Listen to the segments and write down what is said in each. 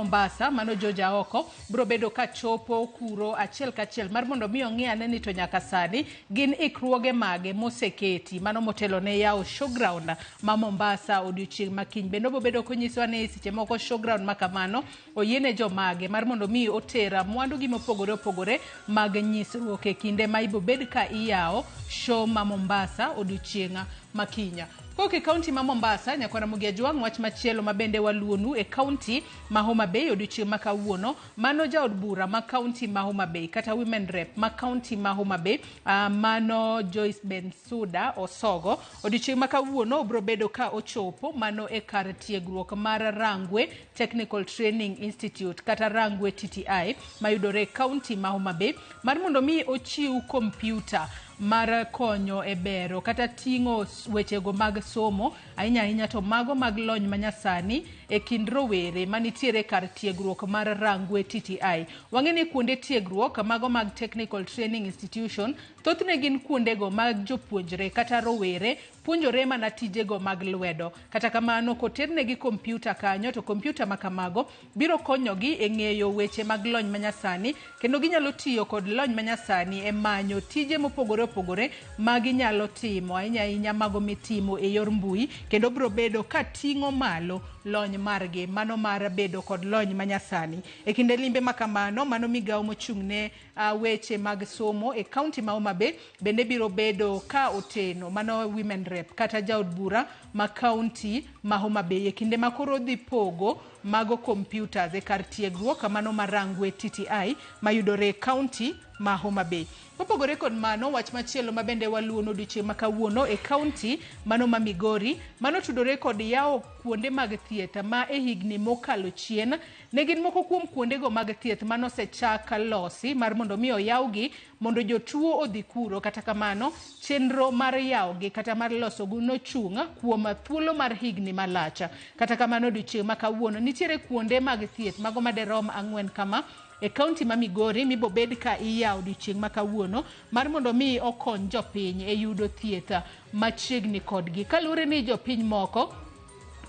Mombasa mano George Aoko biro bedo ka chopo kuro achiel kachiel mar mondo mi ong'i ane ni to nyaka sani gin ikruoge mage moseketi mano motelo ne yawo showground ma Mombasa odiochieng' ma kiny. Bende obiro bedo konyisowa ni seche moko showground ma kamano oyiene jomage mar mondo mi oter mwandugi mopogore opogore mag nyisruok e kinde ma ibobed ka iyawo show ma Mombasa odiochieng' ma kiny. Kowuok e kaunti ma Mombasa, Nyakwar Ramogi Ajwang' wach machielo ma bende waluonu e kaunti ma Homa Bay odiochieng' ma kawuono, mano jaod bura ma kaunti ma Homa Bay kata Women Rep ma kaunti ma Homa Bay, mano Joyce Bensuda Osogo, odiochieng' ma kawuono obro bedo ka ochopo mano e kar tiegruok mar Rangwe Technical Training Institute kata Rangwe TTI mayudore e kaunti ma Homa Bay mar mondo mi ochiw kompyuta mar konyo e bero kata ting'o wechego mag somo ahinya ahinya to mago mag lony manyasani e kind rowere manitiere kar tiegruok mar Rangwe TTI. Wang'e ni kuonde tiegruok mago mag Technical Training Institution thothne gin kuondego mag jopuonjre kata rowere puonjore mana tijego mag lwedo. Kata kamano koternegi kompyuta kanyo to kompyuta ma kamago biro konyogi e ng'eyo weche mag lony manyasani kendo ginyalo tiyo kod lony manyasani e manyo tije mopogore opogore ma ginyalo timo ahinya ahinya mago mitimo e yor mbui kendo biro bedo ka ting'o malo lony margi mano mar bedo kod lony manyasani. E kinde limbe ma kamano mano migawo mochung' ne weche mag somo e kaunti ma Homa Bay bende biro bedo ka oteno mano Women Rep kata jaod bura ma kaunti ma Homa Bay e kinde ma koro dhi pogo mago computers e kar tiegruok mano mar Rangwe TTI mayudore e kaunti ma Homa Bay. Kopogore kod mano, wach machielo ma bende waluono odiochieng' ma kawuono e kaunti mano ma Migori, mano tudore kod yawo kuonde mag thieth ma e higni mokalo chien ne gin moko kuom kuondego mag thieth manosechak losi mar mondo mi oyawgi mondo jotuo odhi kuro. Kata kamano, chenro mar yawogi kata mar losogi nochung' kuom thuolo mar higni malach. Kata kamano, odiochieng' ma kawuono nitiere kuonde mag thieth mago maderom 4 kama e kaunti ma Migori mibobed ka iyawo odiochieng' ma kawuono mar mondo mi okony jopiny e yudo thieth machiegni kodgi. Kaluwore ni jopiny moko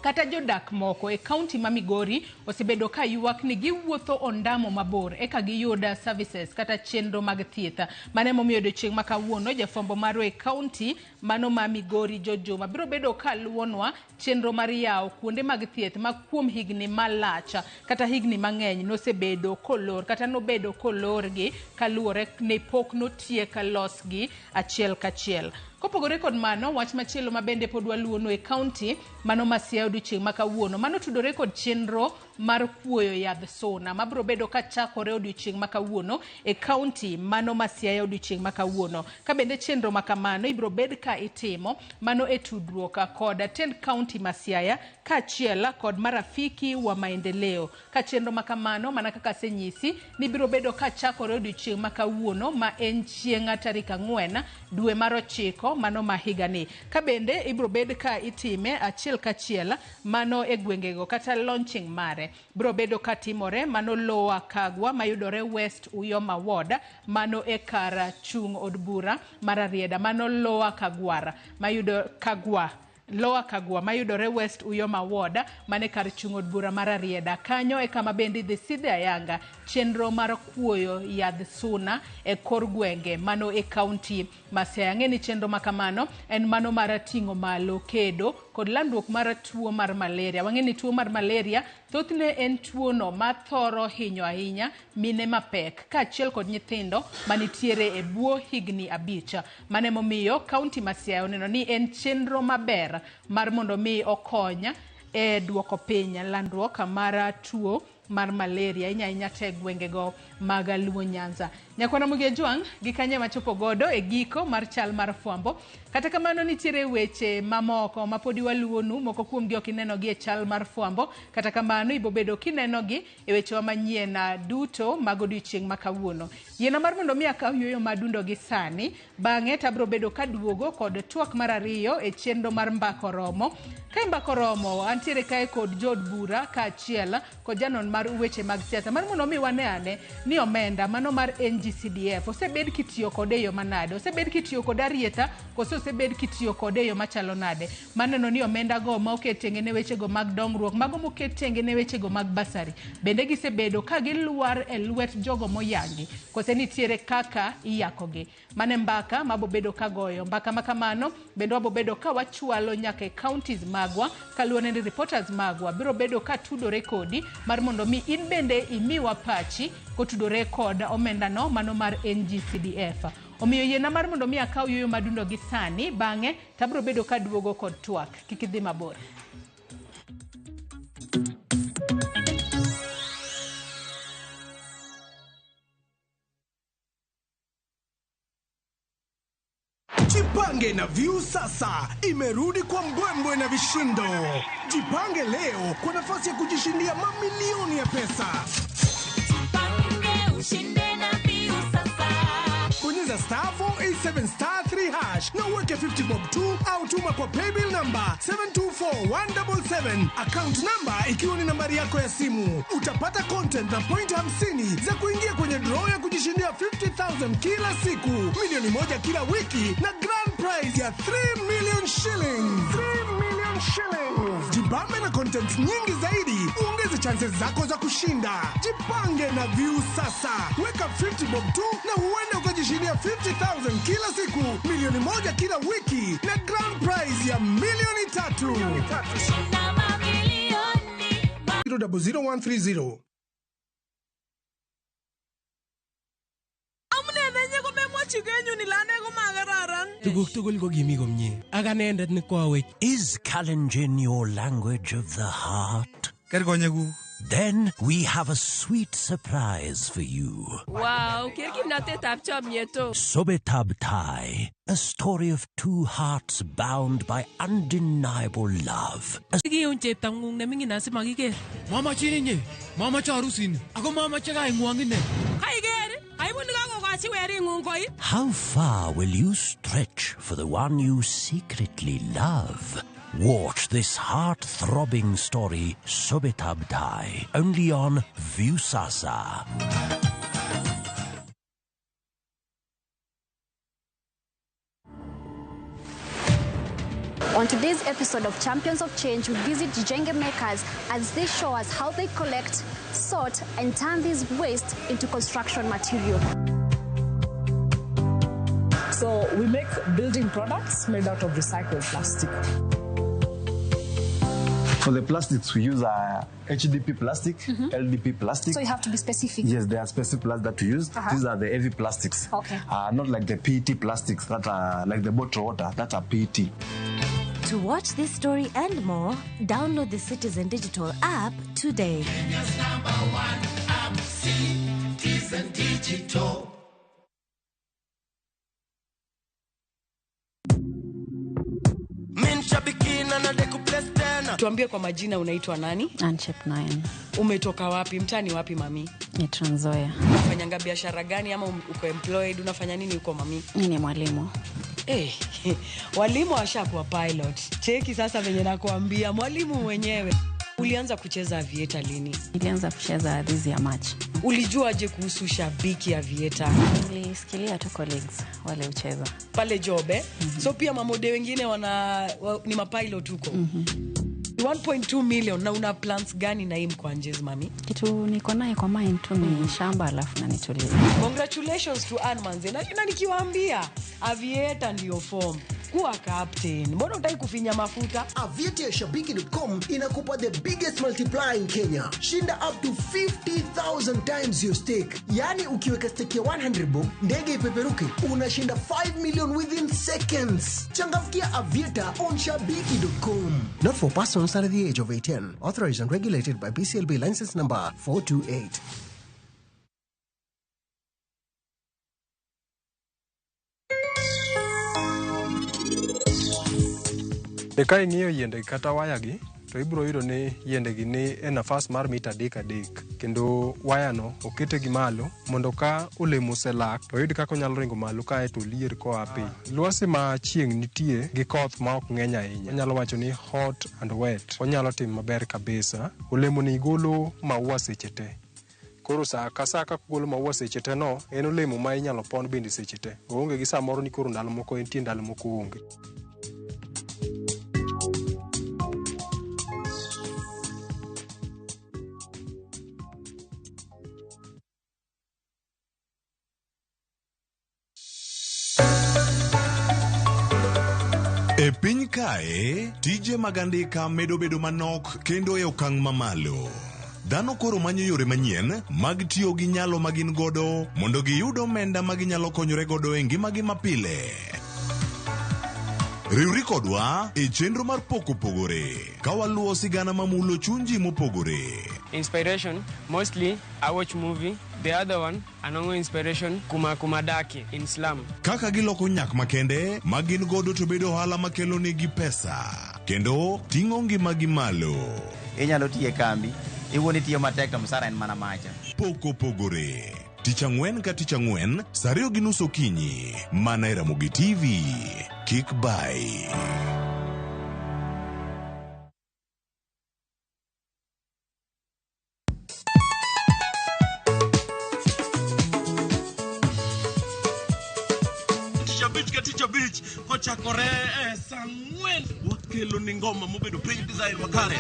kata jodak moko e kaunti ma Migori osebedo ka ywak ni giwuotho ondamo mabor eka giyud services kata chenro mag thieth. Mano emomiyo odiochieng' ma kawuono jafwambo marwa e kaunti mano ma Migori George Juma biro bedo ka luwonwa chenro mar yawo kuonde mag thieth ma kuom higni malach kata higni mang'eny nosebedo kolor kata nobedo kolorgi kaluwore ni pok notiek losgi achiel kachiel. Kopogore kod mano, wach machielo ma bende pod waluwono e kaunti mano ma Siaya odiochieng' ma kawuono, mano tudore kod chenro mar kuoyo yadh suna mabiro bedo ka chakore odiochieng' ma kawuono e kaunti mano ma Siaya odiochieng' ma kawuono. Ka bende chenro ma kamano ibiro bed ka itimo mano e tudruok kod tend kaunti ma Siaya kaachiel kod Marafiki wa Maendeleo. Ka chenro ma kamano mana kaka asenyisi ni biro bedo ka chakore odiochieng' ma kawuono ma en chieng' tarik 4 dwe mar 9 mano ma higani. Ka bende ibiro bed ka itime achiel kachiel mano e gwengego kata launching mare biro bedo ka timore mano Lower Kagwa mayudore West Uyoma Ward mano e kar chung' od bura mar Rarieda mano Lower Kagwar mayudo Kagwa Lower Kagwa mayudore West Uyoma Ward mane kar chung' od bura mar Rarieda. Kanyo e kama bende idhi sidhe ayanga chenro mar kuoyo yadh suna e kor gwenge mano e kaunti ma Siaya. Ang'e ni chenro ma kamano en mano mar ting'o malo kedo kod landruok mar tuo mar malaria. Wang'e ni tuo mar malaria thothne en tuono ma thoro hinyo ahinya mine mapek kaachiel kod nyithindo manitiere e bwo higni 5. Mano emomiyo kaunti ma Siaya oneno ni en chenro maber mar mondo mi okony e duoko piny landruok mar tuo mar malaria ahinya ahinya te gwengego mag Luo Nyanza. Nyakwar Ramogi Ajwang' gi kanye machopo godo e giko mar chal mar fwambo. Kata kamano nitiere weche mamoko ma podi waluwonu, moko kuomgi ok inenogi e chal mar fwambo. Kata kamano ibobedo kinenogi e wechewa manyien duto mag odiochieng' ma kawuono. Yiena mar mondo mi akaw yueyo madundo gi sani, bang'e to abiro bedo kaduogo kod twak mar 2 e chenro mar Mbaka Oromo. Ka Mbaka Oromo, antiere kae kod jood bura kaachiel kod janon mar weche mag siasa mar mondo mi wane ane ni omenda mano mar NGCDF osebed kitiyo kode e yo manade, osebed kitiyo kode arietha koso osebed kitiyo kode e yo machalo nade. Maneno ni omenda go ma oket tenge ne wechego mag dongruok, mago moket tenge ne wechego mag basari, bende gisebedo ka gilwar e lwet jogo moyangi kose nitiere kaka iyakogi. Mane mbaka mabobedo kagoyo mbaka makamano bende wabobedo ka wachwalo nyaka e counties magwa kaluwore ni reporters magwa biro bedo ka tudore kodi mar mondo mi in bende imiwa pachi kotudore kod omendano mano mar NGCDF. Omiyo yiena mar mondo mi akaw yueyo madundo gi sani, bang'e tabiro bedo ka duogo kod twak. Kik idhi mabor. Jipange na Viusasa imerudi kwa mbwembwe na vishindo. Jipange leo kwa nafasi ya kujishindia mamilioni ya pesa. Jipange ushinde na Viusasa. Bonyeza star 487 star 3 hash na uweke 50 bob tu au tuma kwa paybill number 724177, account number ikiwa ni nambari yako ya simu. Utapata content na point 50 za kuingia kwenye draw ya kujishindia 50,000 kila siku, milioni 1 kila wiki na grand prize ya 3 million shillings. 3 million shillings. Jibambe na content nyingi zaidi, uongeze chances zako za kushinda. Jipange na Viusasa, weka 50 bob tu na huenda ukajishindia 50,000 kila siku, milioni 1 kila wiki na grand prize ya milioni 3. Shinda mamilioni. 000130. Amune nenye komemwochi kenyun ile ane komakararan. Tuguk tugul ko kimi komie ak anendet ne koawech. Is Kalenjin your language of the heart? Ker konyekuk. Then we have a sweet surprise for you. Wow, ker kimnatetab chomyet o. Sobetab Tai, a story of two hearts bound by undeniable love. A Kiun cheptang'ung neming'in asimakiker. Mamachin inye, mamache arusini, ako mamache kaing'wong ine. Kaiker, aibu nekakokochi wering'ung koit. How far will you stretch for the one you secretly love? Watch this heart-throbbing story, Sobetab Tai, only on Viusasa. On today's episode of Champions of Change, we visit Jijenge Makers as they show us how they collect, sort, and turn this waste into construction material. So we make building products made out of recycled plastic. For the plastics, we use HDP plastic, LDP plastic. So you have to be specific. Yes, there are specific plastics that we use. These are the heavy plastics. Not like the PET plastics that are like the bottled water, that are PET. To watch this story and more, download the Citizen Digital app today. Kenya's number one app, Citizen Digital. Tuambie kwa majina, unaitwa nani? Anchep 9. Umetoka wapi? Mtani wapi mami? Ni Trans Nzoia. Unafanyanga biashara gani ama uko employed? Unafanya nini huko mami? Mimi ni mwalimu. Walimu washakuwa pilot. Cheki sasa venye nakuambia, mwalimu mwenyewe. Ulianza kucheza aviator lini? Nilianza kucheza this year March. Ulijuaje kuhusu shabiki aviator? Nilisikilia tu colleagues wale ucheza. Pale job eh? So pia mamode wengine ni mapilot huko. 1.2 million, na una plans gani na hii mkwanjezi mami? Kitu niko naye kwa mind tu ni shamba alafu na nitulize. Congratulations to Ann Manze. Na nikiwaambia aviator ndio form. Kuwa captain. Mbona hutaki kufinya mafuta? Aviator ya shabiki.com inakupa the biggest multiplier in Kenya. Shinda up to 50,000 times your stake. Yani ukiweka stake ya 100 bob, ndege ipeperuke, unashinda 5 million within seconds. Changamkia Aviator on shabiki.com. Not for persons under the age of 18. Authorized and regulated by BCLB license number 428. Ka ing'iyo yiende kata waya gi, To ibiro yudo ni yiende gi ni e nafas mar mita 3 3, kendo wayano okete gi malo mondo ka olemo oselak to oyud kaka onyalo ringo malo kae to olier koa piny. Lwasi ma chieng' nitie gi koth ma ok ng'eny ahinya, anyalo wacho ni hot and wet, onyalo timo maber kabisa. Olemo ni golo maua seche te. Koro sa ka sa kaka ogolo maua seche te no, en olemo ma inyalo pon bende seche te. Oonge gi samoro ni koro ndalo moko entie, ndalo moko oonge. E piny kae, tije mag andika medo bedo manok kendo e okang' mamalo. Dhano koro manyo yore manyien mag tiyo gi nyalo ma gin godo mondo giyud omenda ma ginyalo konyore godo e ngimagi mapile. Riwri kodwa e chenro mar Pok Opogore ka waluwo sigana mamulo chuny ji mopogore. Inspiration, mostly I watch movie. The other one, anongo inspiration kuma kuma dake in slum. Kaka giloko nyak makende ma gin godo to bedo ohala makelo negi pesa kendo ting'o ngimagi malo. Inyalo tiyo e kambi, iwuon itiyo matek to msara en mana macha. Pok Opogore. Tich ang'wen ka tich ang'wen, sa 2:30 okinyi, mana e Ramogi TV. Kik bai. Tich abich ka tich abich kochakore e saa 4 wakelo ni ngoma mobedo piny design makare.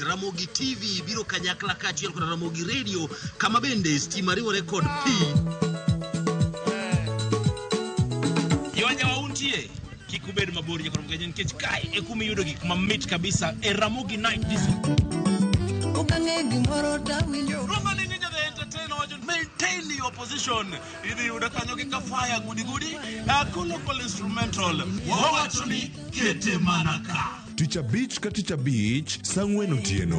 Ramogi TV biro kanyakla kaachiel kod Ramogi Radio kama bende stima riwore kod pi. Yonyawa untie kik ubed mabor nyaka Ramogi nikech kae e kuma iyudo gik mamit kabisa e Ramogi Night Disco. Ukang'e gimoro tawinjo. Roma ni Ninja the Entertainer wacho maintain your position. Idhi yudo kanyo gi kafaya gudi gudi. Local instrumental. Wawacho ni kete mana ka. Tich abich ka tich abich, sa 4 otieno.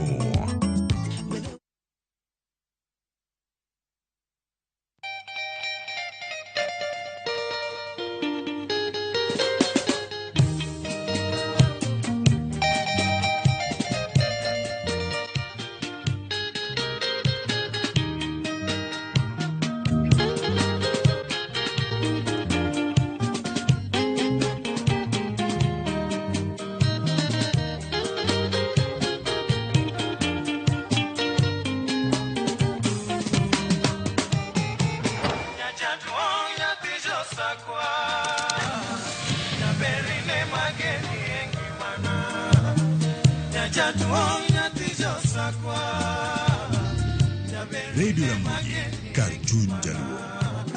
Radio Ramogi, kar chuny Jaluo.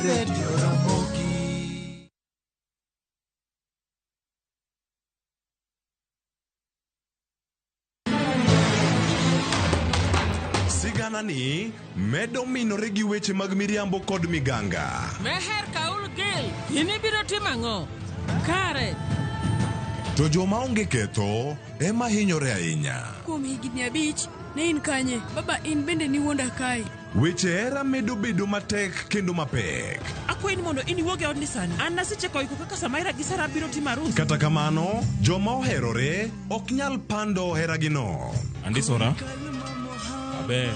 Radio Ramogi. Sigana ni medo minore gi weche mag miriambo kod miganga. Meher Kaul Gil, in ibiro timo ang'o? Kare. To joma onge ketho ema hinyore ahinya. Kuom higni 5, ne in kanye? Baba, in bende niwuonda kae. Weche hera medo bedo matek kendo mapek. Akwayi ni mondo in iwuog e odni sani. An nasechako iko kaka Samaira gi Sara biro timo arus. Kata kamano, joma oherore ok nyal pando heragino. Andisora. Aber.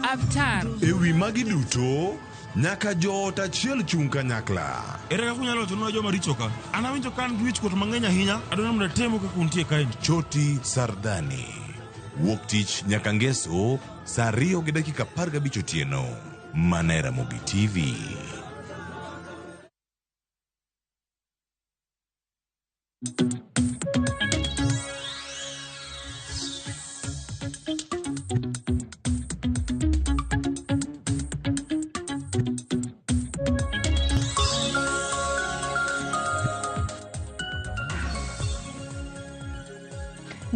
Avtar. E wi magi duto, nyaka joot achiel chung' kanyakla. Ere kaka unyalo wachonwa joma richo ka? An awinjo ka an gi wichkuot mang'eny ahinya. Adwaro mondo atemu kaka untie kaeni. Choti Sardani. Wuok tich nyaka ngeso saa 2:15 otieno. Mana e Ramogi TV.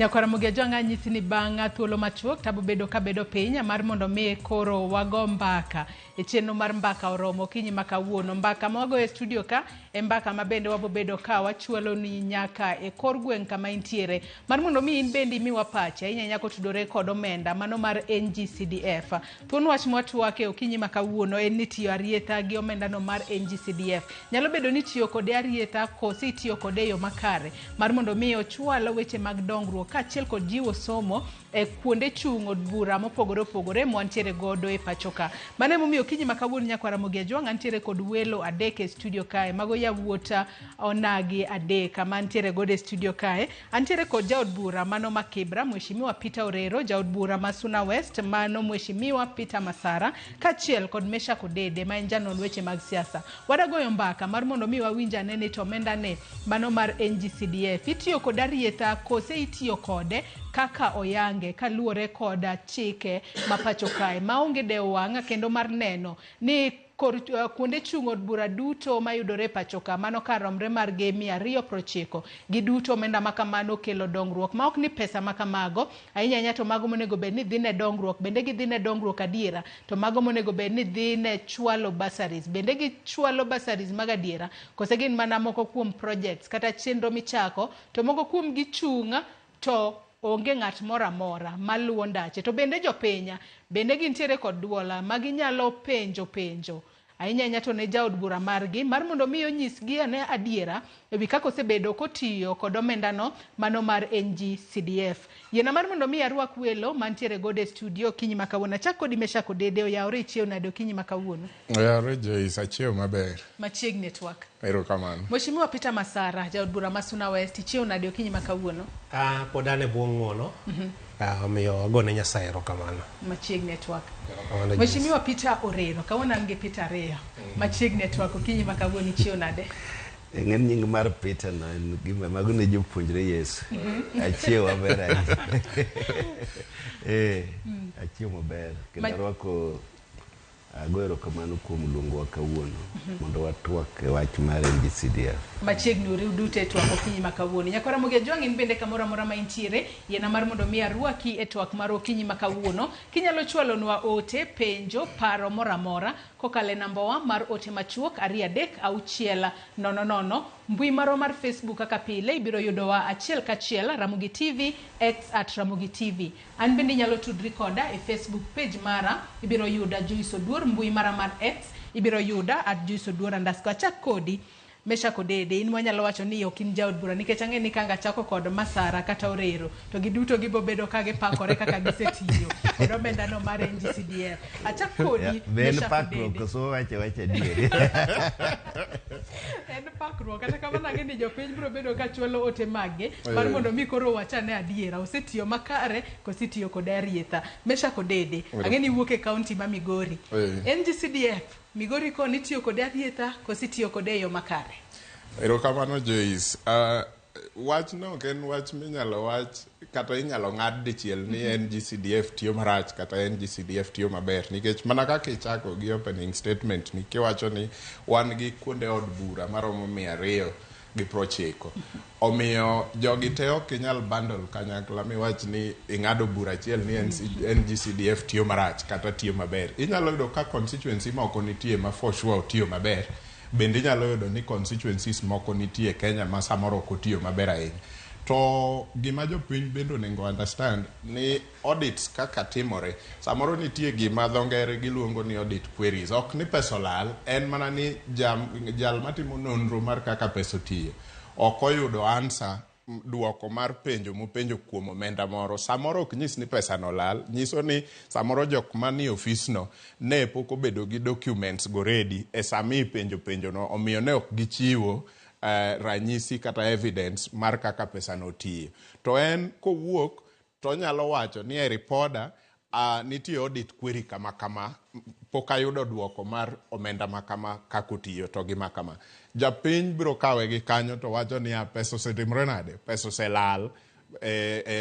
Nyakwara Ramogi Ajwang' anyisi ni bang' thuolo machuok tabo bedo kabedo piny mar mondo mi koro wago mbaka e chenro mar mbaka oromo okinyi ma kawuono. Mbaka ma wagoyo e studio ka e mbaka ma bende wabobedo ka wachwalo ni nyaka e kor gweng' kama intiere mar mondo mi in bende imiwa pachi ahinya ahinya kotudore kod omenda mano mar NGCDF. Thuon wach mwatwake okinyi ma kawuono en ni tiyo arietha gi omendano mar NGCDF. Nyalo bedo ni tiyo kode arietha kose itiyo kode e yo makare mar mondo mi ochwal weche mag dongruok kaachiel kod jiwo somo e kuonde chung' od bura mopogore opogore mwantiere godo e pacho ka. Mano emomiyo okinyi ma kawuono nyakwara Ramogi Ajwang' antiere kod welo adek e studio kae. Mago yawuot onagi adek mantiere godo e studio kae. Antiere kod jaod bura mano ma Kibra, Mheshimiwa Peter Orero, jaod bura ma Suna West mano Mheshimiwa Peter Masara, kaachiel kod Meshack Odede ma en janon weche mag siasa. Wadagoyo mbaka mar mondo mi wawinj ane ni to omenda ne mano mar NGCDF itiyo kod arietha kose itiyo kode kaka oyange kaluwore kod chike ma pacho kae maonge dewo wang' kendo mar neno ni kor kuonde chung' od bura duto mayudore e pacho ka mano kar romre mar gi 290 giduto omenda ma kamano kelo dongruok ma ok ni pesa ma kamago ahinya ahinya to mago monego bed ni dhi ne dongruok bende gidhi ne dongruok adiera to mago monego bed ni dhi ne chwalo bursaries bende gichwalo bursaries mag adiera kose gin mana moko kuom projects kata chenro michako to moko kuom gichung' to onge ng'at moro amora maluwo ndache. To bende jopiny bende gintiere kod duola ma ginyalo penjo penjo ahinya ahinya to ne jaod bura margi mar mondo mi onyisgi ane adiera ewi kaka osebedo kotiyo kod omendano mano mar NGCDF. Yiena mar mondo mi arwak welo mantiere godo e studio okinyi ma kawuono. Achak kodi Meshack Odede, oyawore ichiew nade okinyi ma kawuono? Oyawore Joyce, achiew maber. Machiegni e twak. Erokamano. Mheshimiwa Peter Masara, jaod bura ma Suna West, ichiew nade okinyi ma kawuono? Pod an e bwo ng'uono. Omiyo agone Nyasaye erokamano. Machiegni e twak. Erokamano. Mheshimiwa Peter Orero, kawuono an gi Peter ariyo. Machiegni e twak okinyi ma kawuono ichiew nade? Ing'e nying mar Peter no en gima mago ne jopuonjre Yesu. Achiew maber ahinya. Achiew maber kendo arwako ago erokamano kuom luongowa kawuono mondo watwak e wach mar NGCDF. Machiegni uriw duto e twak okinyi ma kawuono. Nyakwara Ramogi Ajwang' in bende kamoro amora ma intiere, yiena mar mondo mi arwaki e twak mar okinyi ma kawuono. Kinyalo chwalonwa ote, penjo, paro moro amora kokalo e nambawa mar ote machuok 2 3 6 0 0. Mbui marwa mar Facebook kaka pile ibiro yudowa achiel kachiel Ramogi TV, X at Ramogi TV. An bende inyalo tudri koda e Facebook page mara, ibiro yuda Joyce Oduor, mbui mara mar X ibiro yuda at Joyce Oduor underscore. Achak kodi Meshack Odede, in wanyalo wacho ni ok in jaod bura nikech ang'e ni kanga chako kod Masara kata Orero to giduto gibo bedo ka gipakore kaka gisetiyo kod omendano mar NGCDF. Achak kodi Be en Meshack pakruok Odede. koso wacho wacho adieri? En pakruok kata kamano ang'e ni jopiny biro bedo ka chwalo ote maggi mar mondo mi koro wachane adiera osetiyo makare kose itiyo kode arietha. Meshack Odede, ang'e ni iwuok e kaunti ma Migori. NGCDF Migori koni itiyo kode arietha kose itiyo kode e yo makare? Erokamano Joyce. Wachno ok en wach minyalo wach kata inyalo ng'ad dichiel ni NGCDF tiyo marach kata NGCDF tiyo maber nikech mana kaka ichako gi opening statement ni kiwacho ni wan gi kuonde od bura maromo 290. Omiyo jogi te ok inyal bundle kanyakla miwach ni ing'ado bura achiel ni NGCDF tiyo marach kata tiyo maber. Inyalo yudo ka constituency moko nitie ma for sure otiyo maber. Bende inyalo yudo ni constituencies moko nitie Kenya ma samoro ok otiyo maber ahinya. To gima jopiny bende onego understand ni audits kaka timore, samoro nitie gima dho ngere giluongo ni audit queries. Ok ni pesa olal, en mana ni jal matimo nonro mar kaka pesa otiyo ok oyudo answer duoko mar penjo mopenjo kuom omenda moro. Samoro ok nyis ni pesa no olal, nyiso ni samoro jok manie ofisno ne pok obedo gi documents go ready e sama ipenjo penjo no, omiyo ne ok gichiwo ranyisi kata evidence mar kaka pesa no otiyo. To en kowuok to onyalo wacho ni e ripoda nitie audit query kama kama, pok ayudo duoko mar omenda ma kama kaka otiyo to gi ma kama. Japiny biro kawe gi kanyo to wacho niya pesa osetimore nade, pesa oselal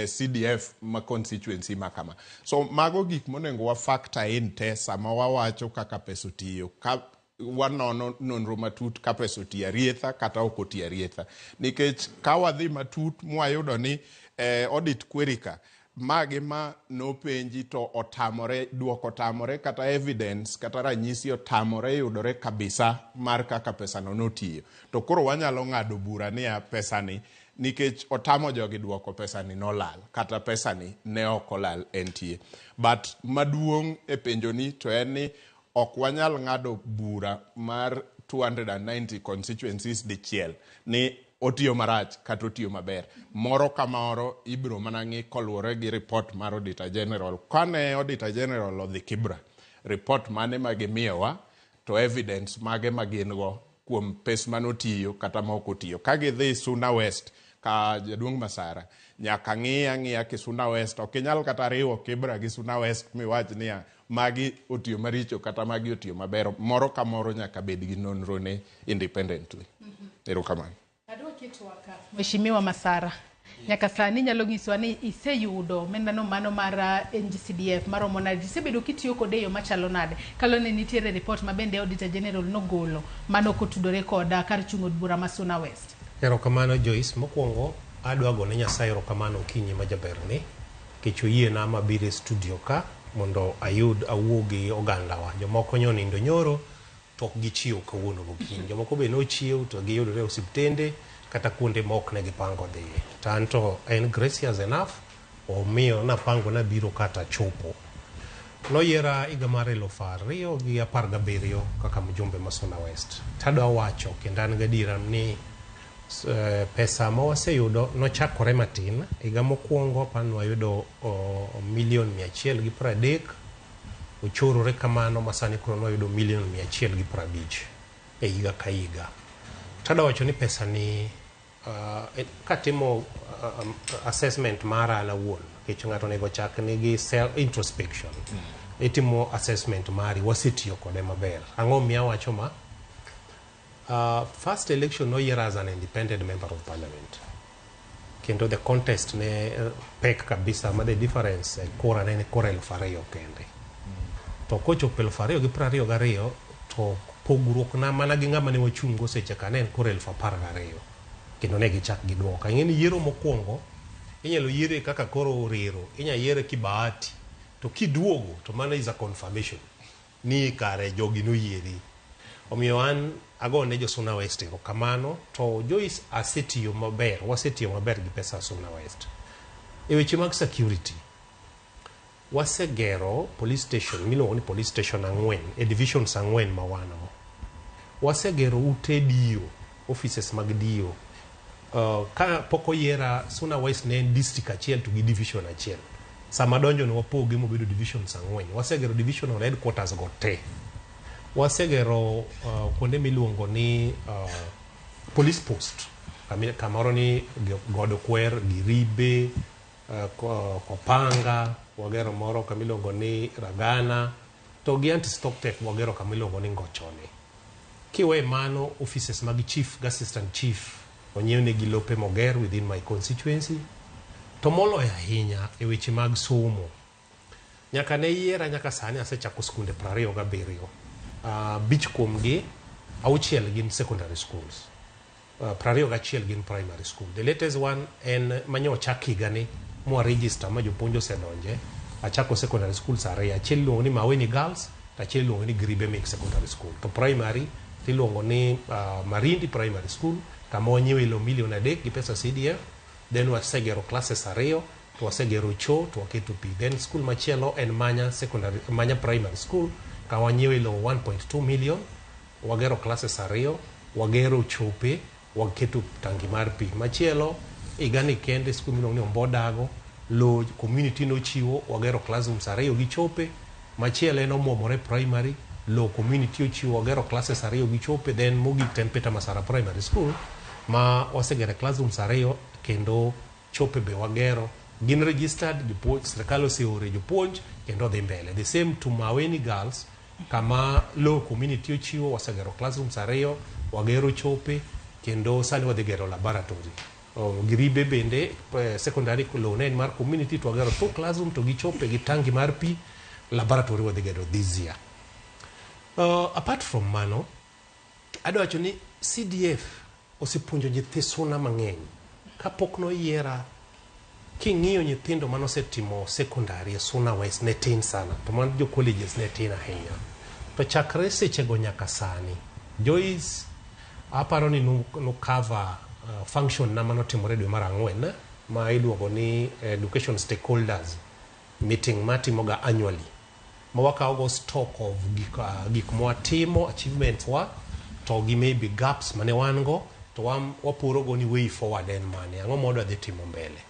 CDF ma constituency ma kama. So mago gik monego wa factor in te sama wawacho kaka pesa otiyo. Ka wanono nonro matut ka pesa otiyo arietha kata ok otiyo arietha. Nikech ka wadhi matut mwayudo ni Audit query ka magi ma nopenji to otamore duoko, otamore kata evidence kata ranyisi otamore yudore kabisa mar kaka pesano notiyo, to koro wanyalo ng'ado bura niya pesani nikech otamo jogi duoko, pesani nolal kata pesani ne ok olal entie. But maduong' e penjoni to en ni ok wanyal ng'ado bura mar 290 constituencies dichiel ni otiyo marach kata otiyo maber. Moro ka moro ibiro mana ng'i koluwore gi report mar Auditor General. Kane Auditor General odhi Kibra, report mane ma gimiyowa to evidence mage ma gin go kuom pes manotiyo kata ma ok otiyo. Ka gidhi Suna West ka jaduong' Masara, nyaka ng'i ang'iya ki Suna West. Ok inyal kata riwo Kibra gi Suna West miwach niya magi otiyo maricho kata magi otiyo maber. Moro ka moro nyaka bed gi nonro ne independently. Erokamano. Adwa ketwa ka. Mheshimiwa Masara, nyaka sani nyalo nyiswa ni iseyudo omendano mano mar NGCDF maromo nade? Isebedo kitiyo kode e yo machalo nade? Kaluwore ni nitiere report ma bende Auditor General nogolo mano kotudore kod kar chung' od bura ma Suna West. Erokamano Joyce. Mokwongo adwa gone Nyasaye erokamano okinyi ma jaberni nikech oyiena mabiro e studio ka mondo ayud awuo gi ogandawa. Jomoko nyo nindo nyoro to ok gichiew kawuono gokinyi. Jomoko be nochiew to giyudore e osiptende kata kuonde ma ok ne gipango dhiye. To an to en gracious enough omiyo napango nabiro kata chopo. Noyiera higa mar 2017 kaka mjumbe ma Suna West. Tadwa wacho kendo an gadiera ni pesa ma waseyudo nochakore matin. Higa mokwongo apani wayudo milion 130, ochorore kamano ma sani koro nwayudo milion 150 e higa ka higa. Tadwa wacho ni pesa ni katimo assessment mara an awuon, nikech ng'ato onego chak nigi self introspection. Itimo assessment mari, wasetiyo kode maber. Ang'o miyo awacho ma? First election noyiera as an independent member of parliament. Kendo the contest ne pek kabisa ma the difference e kura ne en kura 2000 kende. To kochopo 2022 to pogruok na mana gi ng'ama ne wachung' go seche ka ne en kura 12,000. Kendo ne gichak giduoka. Ing'e ni yiero mokwongo inyalo yiere kaka koro orero, inyalo yiere kibahati. To kiduogo to mano is a confirmation ni kare jogi noyieri. Omiyo an agone jo Suna West erokamano to Joyce asetiyo maber, wasetiyo maber gi pesa Suna West. E weche mag security, wasegero police station miluongo ni police station 4 e divisions 4 ma wan go. Wasegero ute DO, offices mag DO. Ka pok oyiera Suna West ne en district achiel to gi division achiel. Sama donjo ne wapoge mobedo divisions 4. Wasegero divisional headquarters go te. Wasegero kuonde miluongo ni police post. Kamoro ni Godo Kwer, Giribe, Kopanga, wagero moro kamiluongo ni Ragana, to gi anti-stock theft wagero kamiluongo ni Ngochone. Kiwe mano, offices mag chief gi assistant chief onyiewnegi lope moger within my constituency. To moloyo ahinya e weche mag somo. Nyaka ne yiera nyaka sani asechako skunde 27. 5 kuomgi, 6 gin secondary schools. 21 gin primary school. The latest one en manyo ochak higani mwa register ma jopuonj osedonje. Achako secondary schools 2. Achiel iluongo ni Maweni Girls, to achiel iluongo ni Gribe Mix Secondary School. To primary iluongo ni Marindi Primary School, kama wanyiewe lo milion 3 gi pesa CDF. Then wasegero classes 2, to wasegero choo, to waketo pi. Then school machielo en Manya Secondary, Manya Primary School, kama wanyiewe lo 1.2 million, wagero classes 2, wagero chope, waketo tangi mar pi. Machielo, higani kende school miluongo ni Ombodago, lo community nochiwo, wagero classrooms 2 gi chope. Machielo en Omwomore Primary, lo community ochiwo, wagero classes 2 gi chope. Then mogik to en Peter Masara Primary School, ma wasegero classrooms 2 kendo chope be wagero. Gin registered, jopuonj, sirikal oseore jopuonj kendo dhi mbele. The same to Maweni Girls, kama lo community ochiwo, wasegero classrooms 2, wagero chope, kendo sani wadhi gero laboratory. Giribe bende secondary lo ne en mar community to wagero 2 classroom to gi chope gi tangi mar pi, laboratory wadhi gero this year. Apart from mano, adwa wacho ni CDF osepuonjo nyithi Suna mang'eny. Kapok noyiera King'iyo nyithindo manosetimo secondary e Suna West ne tin sana, to man jo colleges ne tin ahinya. To chakre sechego nyaka sani, Joyce aparo ni nu, nu cover function na manotimore dwe mar ang'wen ma iluongo ni education stakeholders meeting matimoga annually ma wakawogo stock of gik, gik mwatimo achievements wa to gi maybe gaps mane wan go to waporogo ni way forward en mane ang'o ma wadwa dhi timo mbele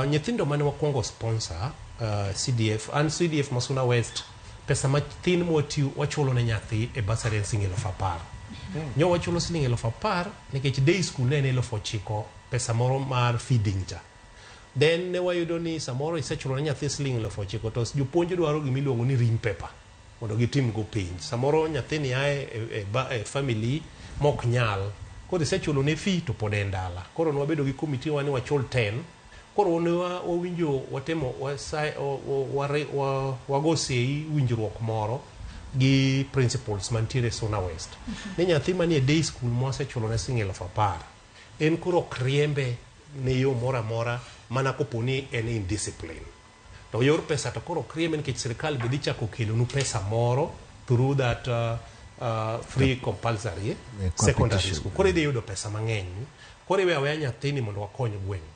nyithindo mane wakwongo sponsor CDF an CDF ma Suna West pesa mathin mwatiyo wachulo ne nyathi e bursary en siling 10,000 nyo wachulo siling 10,000 nikech day school ne en 9,000 pesa moro mar feeding cha then ne wayudo ni samoro isechulo ne nyathi siling 9,000 to jopuonj dwaro gimiluongo ni ream paper mondo gitim go penj samoro nyathini ae e family mok nyal koro isechulo ne fee to pod en dala koro nwabedo gi committee wa ni wachul 10 koro ne wawinjo watemo wago sei winjruok moro gi principals mantiere Suna West ni nyathi manie day school mwasechulo ne siling 10,000 en koro ok riembe ne yo moro amora mana kopo ni en indiscipline to yor pesa to koro ok riembe nikech sirikal be dhi chako kelonu pesa moro through that free compulsory secondary school koro idhi yudo pesa mang'eny koro iwe aweya nyathini mondo wakony gweng'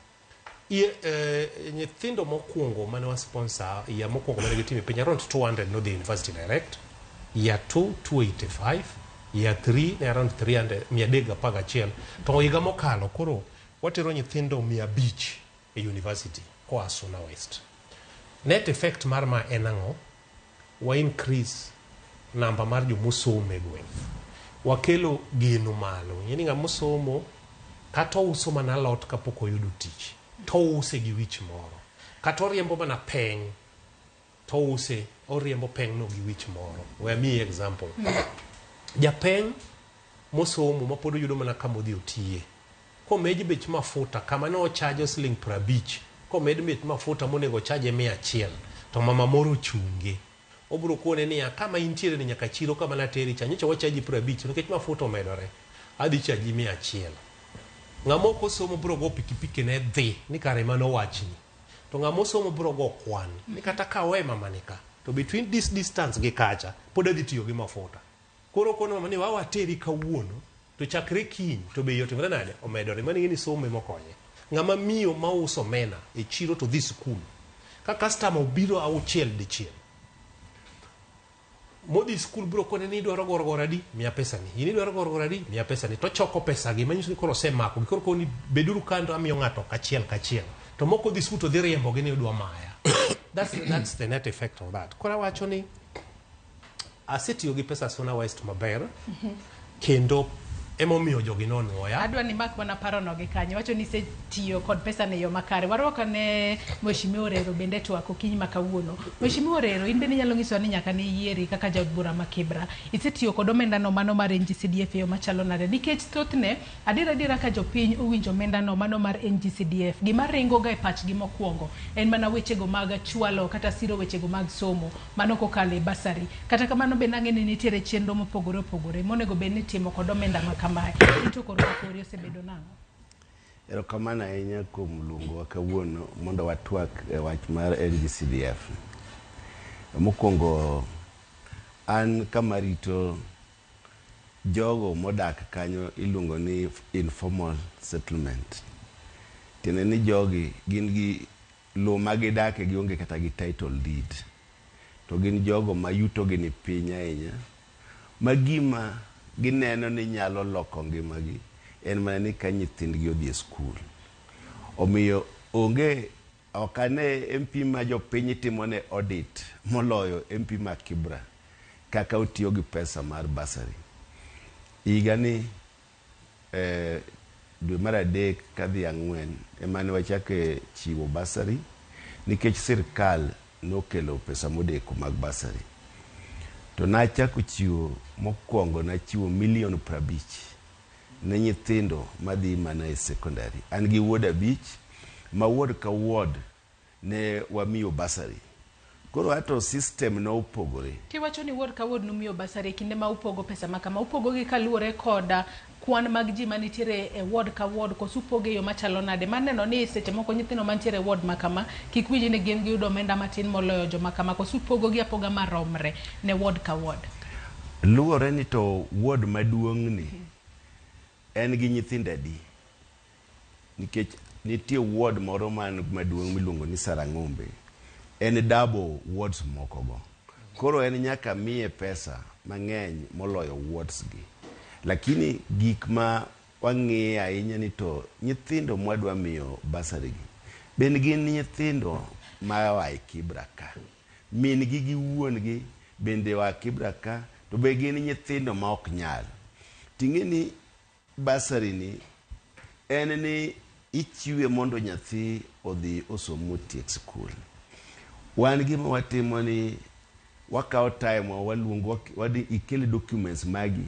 nyithindo mokwongo mane wa sponsor ya mokwongo mane gitimo e piny around 200 nodhi university direct year 2 285 year 3 ne around 300 311 to higa mokalo koro watero nyithindo 500 e university koa Suna West net effect mar ma en ang'o wa increase namba mar jomosomo e gweng' wakelo geno malo ing'e ni ng'ama osomo kata ouso mana alot kapok oyudo tich to ouse gi wich moro kata oriembo mana peng to ouse oriembo peng no gi wich moro we amiyi example japeng mosomo mapod oyudo mana kama odhi otiye komed bech mafuta kama ne ochajo siling 50 komed bech mafuta monego ochaje 100 to mama moro ochunge obiro kone niya kama intiere ni nyaka chiro kama nateri cha nyocha wachaji 50 nikech mafuta omedore adhi chaji 100 ng'ama ok osomo biro go pikipiki ne dhi ni kare mano wachni to ng'ama osomo biro go kwan ni kata ka awe mamani ka to between this distance gi kacha pod adhi tiyo gi mafuta koro kono mama ni wa wateri kawuono to chakre kiny to bei otimore nade omedore mano ing'e ni somo ema okonye ng'ama miyo mauso omena e chiro to dhi sikul ka customer obiro auchiel dichiel modhi skul biro kone ni idwaro gorogoro adi miya pesa ni in idwaro gorogoro adi miya pesa ni to choko pesa gi manyiso ni koro osemako gi koro koni beduru kando amiyo ng'ato kachiel kachiel to moko dhi skul to dhi riembo gi ni odwa maya that's the net effect of that koro awacho ni asetiyo gi pesa Suna West maber kendo emomiyo jogi nonuoya Adwa ni mak mana parono gi kanyo. Wacho ni isetiyo kod pesa ne yo makare. Warwako ne Mheshimiwa Orero bende twak okinyi ma kawuono. Mheshimiwa Orero, in bende inyalo nyisowa ni nyaka ne yieri kaka jaod bura ma Kibra. Isetiyo kod omenda no mano mar NGCDF e yo machalo nade? Nikech thothne, adier adiera ka jopiny owinjo omenda no mano mar NGCDF, gima ringo ga e pachgi mokwongo en mana wechego mag chwalo kata siro wechego mag somo, mano kokalo e bursary. Kata kamano bende ang'e ni nitiere chenro mopogore opogore monego bed ni itimo kod omenda ma kamae. Ito koro kori osebedo nang'o? Erokamano ahinya kuom luongowa kawuono mondo watwak e wach mar NGCDF. Mokwongo, an kama rito jogo modak kanyo iluongo ni informal settlement. Tiende ni jogi gin gi lowo ma gidake gionge kata gi title deed. To gin jogo ma yuto gi ni piny ahinya, ma gima gineno ni nyalo loko ngimagi en mana ni ka nyithindgi odhi e skul. Omiyo onge ok ane MP ma jopiny timo ne audit moloyo MP ma Kibra kaka otiyo gi pesa mar bursary. Higa ni dwe mar adek kadhi ang'wen ema ne wachake chiwo bursary nikech sirkal nokelo pesa modeko mag bursary. To nachako chiwo mokwongo nachiwo milion 50 ne nyithindo madhi mana e secondary. An gi wuod 5 ma wuod ka wuod ne wamiyo bursary. Koro ato system no opogore. Kiwacho ni wuod ka wuod numiyo bursary e kinde ma upogo pesa ma kama, upogo gi kaluwore kod kwan mag ji manitiere e ward ka ward koso upoge e yo machalo nade mar neno ni seche moko nyithindo mantiere e ward ma kama kik winji ni gin giyudo omenda matin moloyo joma kama koso upogo gi apoga maromre ne ward ka ward? Luwore ni to ward maduong' ni en gi nyithindo adi. Nikech nitie ward moro man maduong' miluongo ni Sarang'ombe. En double wards moko go. Koro en nyaka miye pesa mang'eny moloyo wards gi. Lakini gik ma wang'iye ahinya ni to nyithindo mwadwa miyo bursary gi, bende gin nyithindo ma oa e Kibra ka. Min gi gi wuon gi bende oa Kibra ka, to be gin nyithindo ma ok nyal. Ting'e ni bursary ni en ni ichiwe mondo nyathi odhi osom motiek skul. Wan gima watimo ni wakawo time wa waluongo wadhi ikel documents magi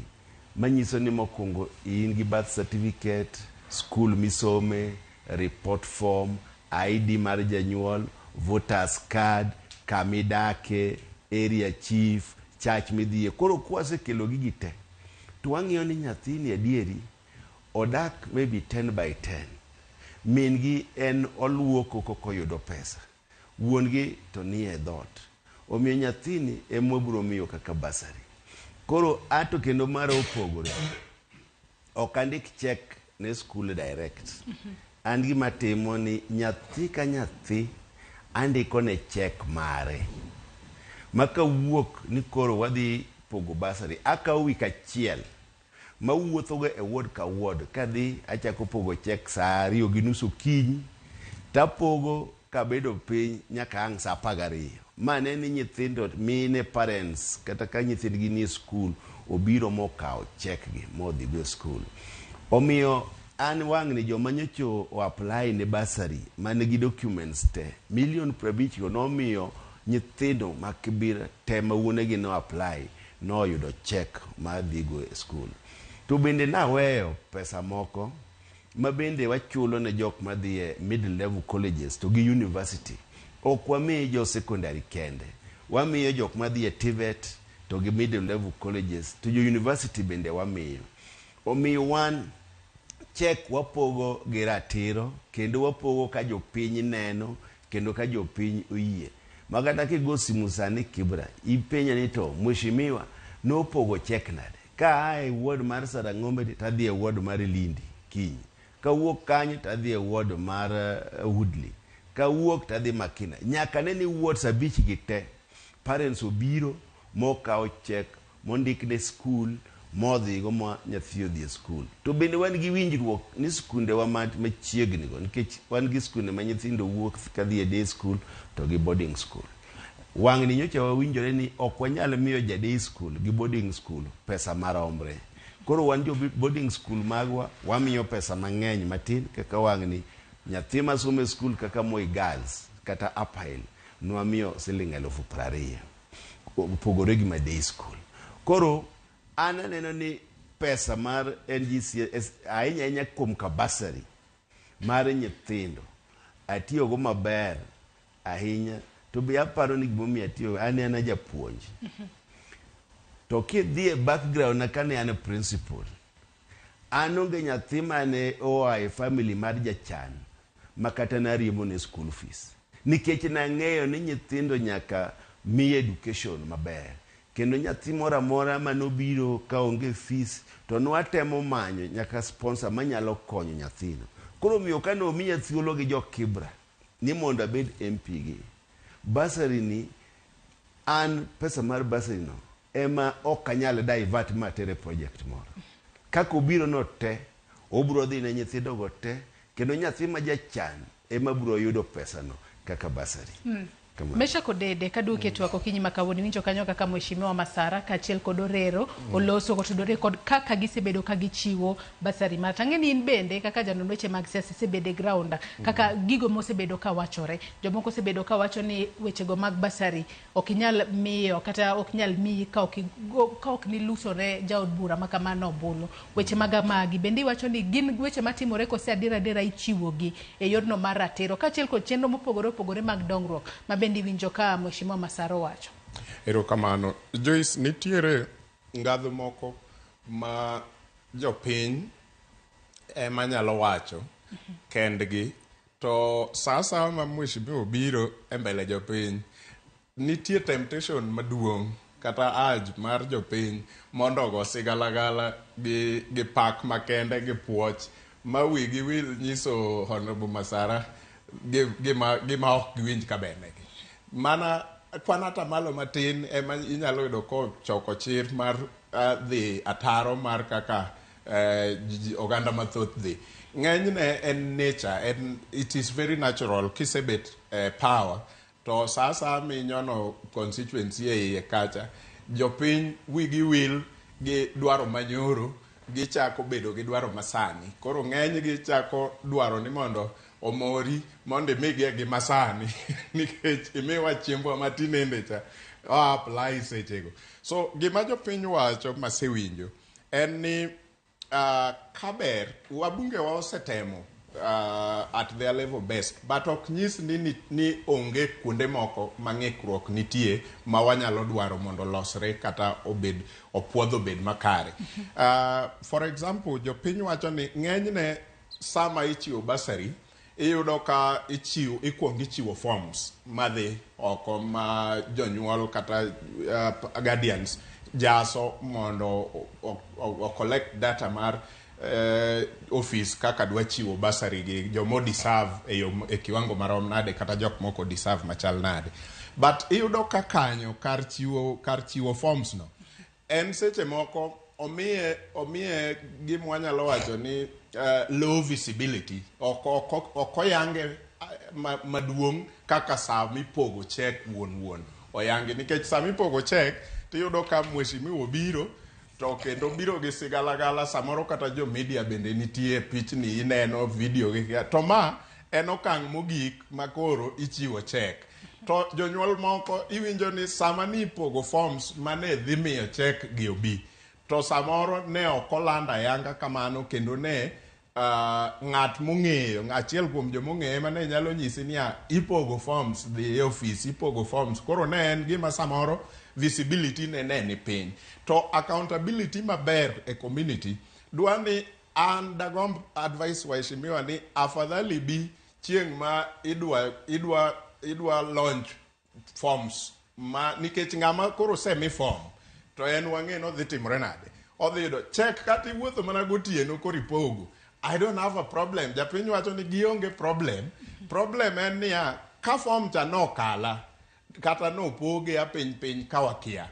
manyiso ni mokwongo in gi birth certificate, skul misome, report form, ID mar janyuol, voters card, kamidake, area chief, church midhiye. Koro kwasekelo gigi te, to wang'iyo ni nyathini adieri odak maybe 10 by 10. Min gi en oluoko kokoyudo pesa. Wuon gi to nie dhoot. Omiyo nyathini ema wabiro miyo kaka bursary. Koro ato kendo mara opogore. Ok andik cheque ne skul direct. An gima timo ni nyathi ka nyathi andiko ne cheque mare. Ma kawuok ni koro wadhi pogo bursary, akawo week achiel mawuothogo e ward ka ward kadhi achako pogo cheque saa 2:30 okinyi tapogo kabedo piny nyaka ang' saa 12. Ma ne ni nyithindo mine parents kata ka nyithindgi nie skul obiro mokawo cheque gi modhigo e skul. Omiyo an wang'ni joma nyocho o apply ne bursary man gi documents te milion 50 go nomiyo nyithindo ma Kibra te ma wuonegi no apply noyudo cheque mar dhigo e skul. To bende naweyo pesa moko ma bende wachulo ne jok madhi e middle level colleges to gi university. Ok wami jo secondary kende. Wamiyo jok madhi e TVET to gi middle level colleges to jo university bende wamiyo. Omiyo wan cheque wapogo gi ratiro kendo wapogo ka jopiny neno kendo ka jopiny oyie. Makata kigo simu sani Kibra, ipenja ni to mheshimiwa nopogo cheque nade? Ka aa e ward mar Sarang'ombe tadhi e ward mar Lindi kiny. Kawuok kanyo tadhi e ward mar Woodley. Kawuok tadhi Makina. Nyaka ne ni wards abich gi te parents obiro mokawo cheque mondik ne skul modhigo ma nyathi odhi e skul. To bende wan gi winjruok ni skundewa machiegni go nikech wan gi skunde ma nyithindo wuok kadhi e day school to gi boarding school. Wang'ni nyocha wawinjore ni ok wanyal miyo ja day school gi boarding school pesa maromre. Koro wan jo boarding school magwa wamiyo pesa mang'eny matin kaka wang'ni nyathi masomo e skul kaka Moi Girls kata Upper Hill nwamiyo siling 20,000 opogore gi ma day school. Koro an aneno ni pesa mar NGCS ahinya ahinya kuom ka bursary mar nyithindo atiyogo maber ahinya to be aparo ni gimomiyo atiyo an an japuonj. To kidhi e background na kane an principal, an onge nyathi mane oa e family mar jachan ma kata nariembo ne school fees. Nikech nang'eyo ni nyithindo nyaka mi education maber. Kendo nyathi moro amora manobiro kaonge fees to nwatemo manyo nyaka sponsor manyalo konyo nyathino. Koro omiyo kane omiya thuolo gi jo Kibra ni mondo abed MP gi, bursary ni an pesa mar bursary no ema ok anyal divert matere project moro. Kaka obiro no te, obiro dhi ne nyithindo go te, kendo nyathi ma jachan ema biro yudo pesa no kaka bursary. Kamano. Meshack Odede kaduoki e twak okinyi ma kawuono iwinjo kanyo kaka Mheshimiwa Masara kaachiel kod Orero oloso kotudore kod kaka gisebedo ka gichiwo bursary mar tang'e ni in bende kaka janon weche mag siasa isebedo e ground kaka gigo mosebedo ka wachore jomoko osebedo ka wacho ni wechego mag bursary ok inyal miyo kata ok nyal miyi ka ok ka ok nilusone jaod bura ma kamano ombulu weche mag magi bende iwacho ni gin weche matimore kose adiera adiera ichiwogi e yorno mar ratiro kaachiel kod chenro mopogore opogore mag dongruok ma bende iwinjo ka Mheshimiwa Masara owacho. Erokamano. Joyce, nitiere ngadho moko ma jopiny ema nyalo wacho kendgi to sa asaya ma mheshimiwa obiro e mbele jopiny nitie temptation maduong' kata urge mar jopiny mondo ogo sigalagala gi, gi pak makende gi puoch ma wigi wil nyiso Honorable Masara gima, gima ok giwinj ka bernegi. Mana kwan atamalo matin ema inyalo yudo kochoko chir mar dhi ataro mar kaka oganda mathoth dhi. Ng'enyne en nature, en, it is very natural kisebet power to sa asaya minyono constituency e iye kacha, jopiny wigi wil gi dwaro manyoro gichako bedo gi dwaro masani. Koro ng'enygi chako dwaro ni mondo omori mondo imigie gi masani nikech imiwa chiembwa matinende cha o apply sechego. So gima jopiny wacho masewinjo en ni kaber wabunge wa osetemo at their level best but ok nyis ni, ni, ni onge kuonde moko ma ng'ikruok nitie ma wanyalo dwaro mondo olosre kata obed opuodh obed makare. For example, jopiny wacho ni ng'enyne sama ichiwo bursary iyudo ka ichiwo ikuongo ichiwo forms madhi oko ma jonyuol kata guardians jaso mondo o collect data mar office kaka dwa chiwo bursary gi jomo deserve e yo e kiwango marom nade kata jok moko deserve machal nade. But iyudo ka kanyo kar chiwo forms no en seche moko omiye gima wanyalo wacho ni low visibility ok oyange maduong' kaka sa mipogo cheque wuon wuon oyangi nikech sa mipogo cheque tiyudo ka mheshimiwa obiro to kendo biro gi sigalagala samoro kata jo media bende nitie pichni ineno video gi to ma en okang' mogik ma koro ichiwo cheque to jonyuol moko iwinjo ni sama ni ipogo forms mane dhi miyo cheque gi obi to samoro ne ok oland ayanga kamano kendo ne ng'at mong'eyo achiel kuom jomong'eye mane nyalo nyisi niya ipogo forms dhi e ofis ipogo forms koro ne en gima samoro visibility ne ni piny to accountability maber e community dwa ni an dagomb advice waheshimiwa ni afadhali bi chieng' ma idwa launch forms ma nikech ng'ama koro osemi form to en wang'e ni odhi timore nade odhi yudo cheque kata iwuotho mana gotieno koro ipogo I don't have a problem japiny wacho ni gionge problem problem en niya ka form cha nokala kata nopoge a piny piny ka wakia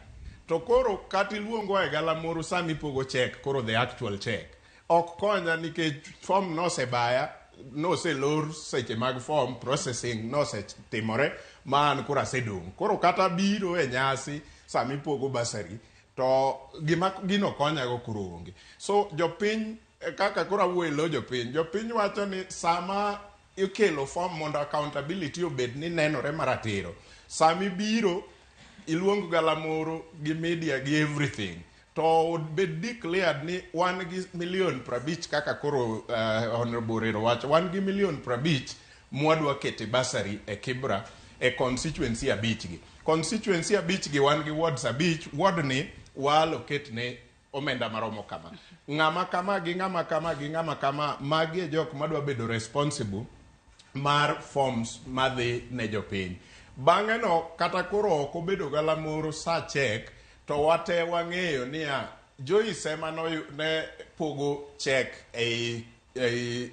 to koro kata iluongo e galamoro sama ipogo cheque koro the actual cheque ok konya nikech form nosebaya noselor seche mag form processing nosetimore ma an koro asedong' koro kata biro e nyasi sama ipogo bursary to gima gino konyago koro onge so jopiny kaka koro awuoyo e lo jopiny jopiny wacho ni sama ikelo form mondo accountability obed ni nenore maratiro sama ibiro iluong galamoro gi media gi everything to bed declared ni wan gi milion 50 kaka koro Honorable Orero wacho wan gi milion 50 mwadwa kete bursary e Kibra e constituency abich gi constituency abich gi wan gi wards abich ward ni wa allocate ne omenda maromo kama ng'ama kama gi ng'ama kama gi ng'ama kama magi e jok madwa bedo responsible mar forms madhi ne jopiny bang'e no kata koro ok obedo galamoro sa cheque to wate wang'eyo niya Joyce ema ne pogo cheque ei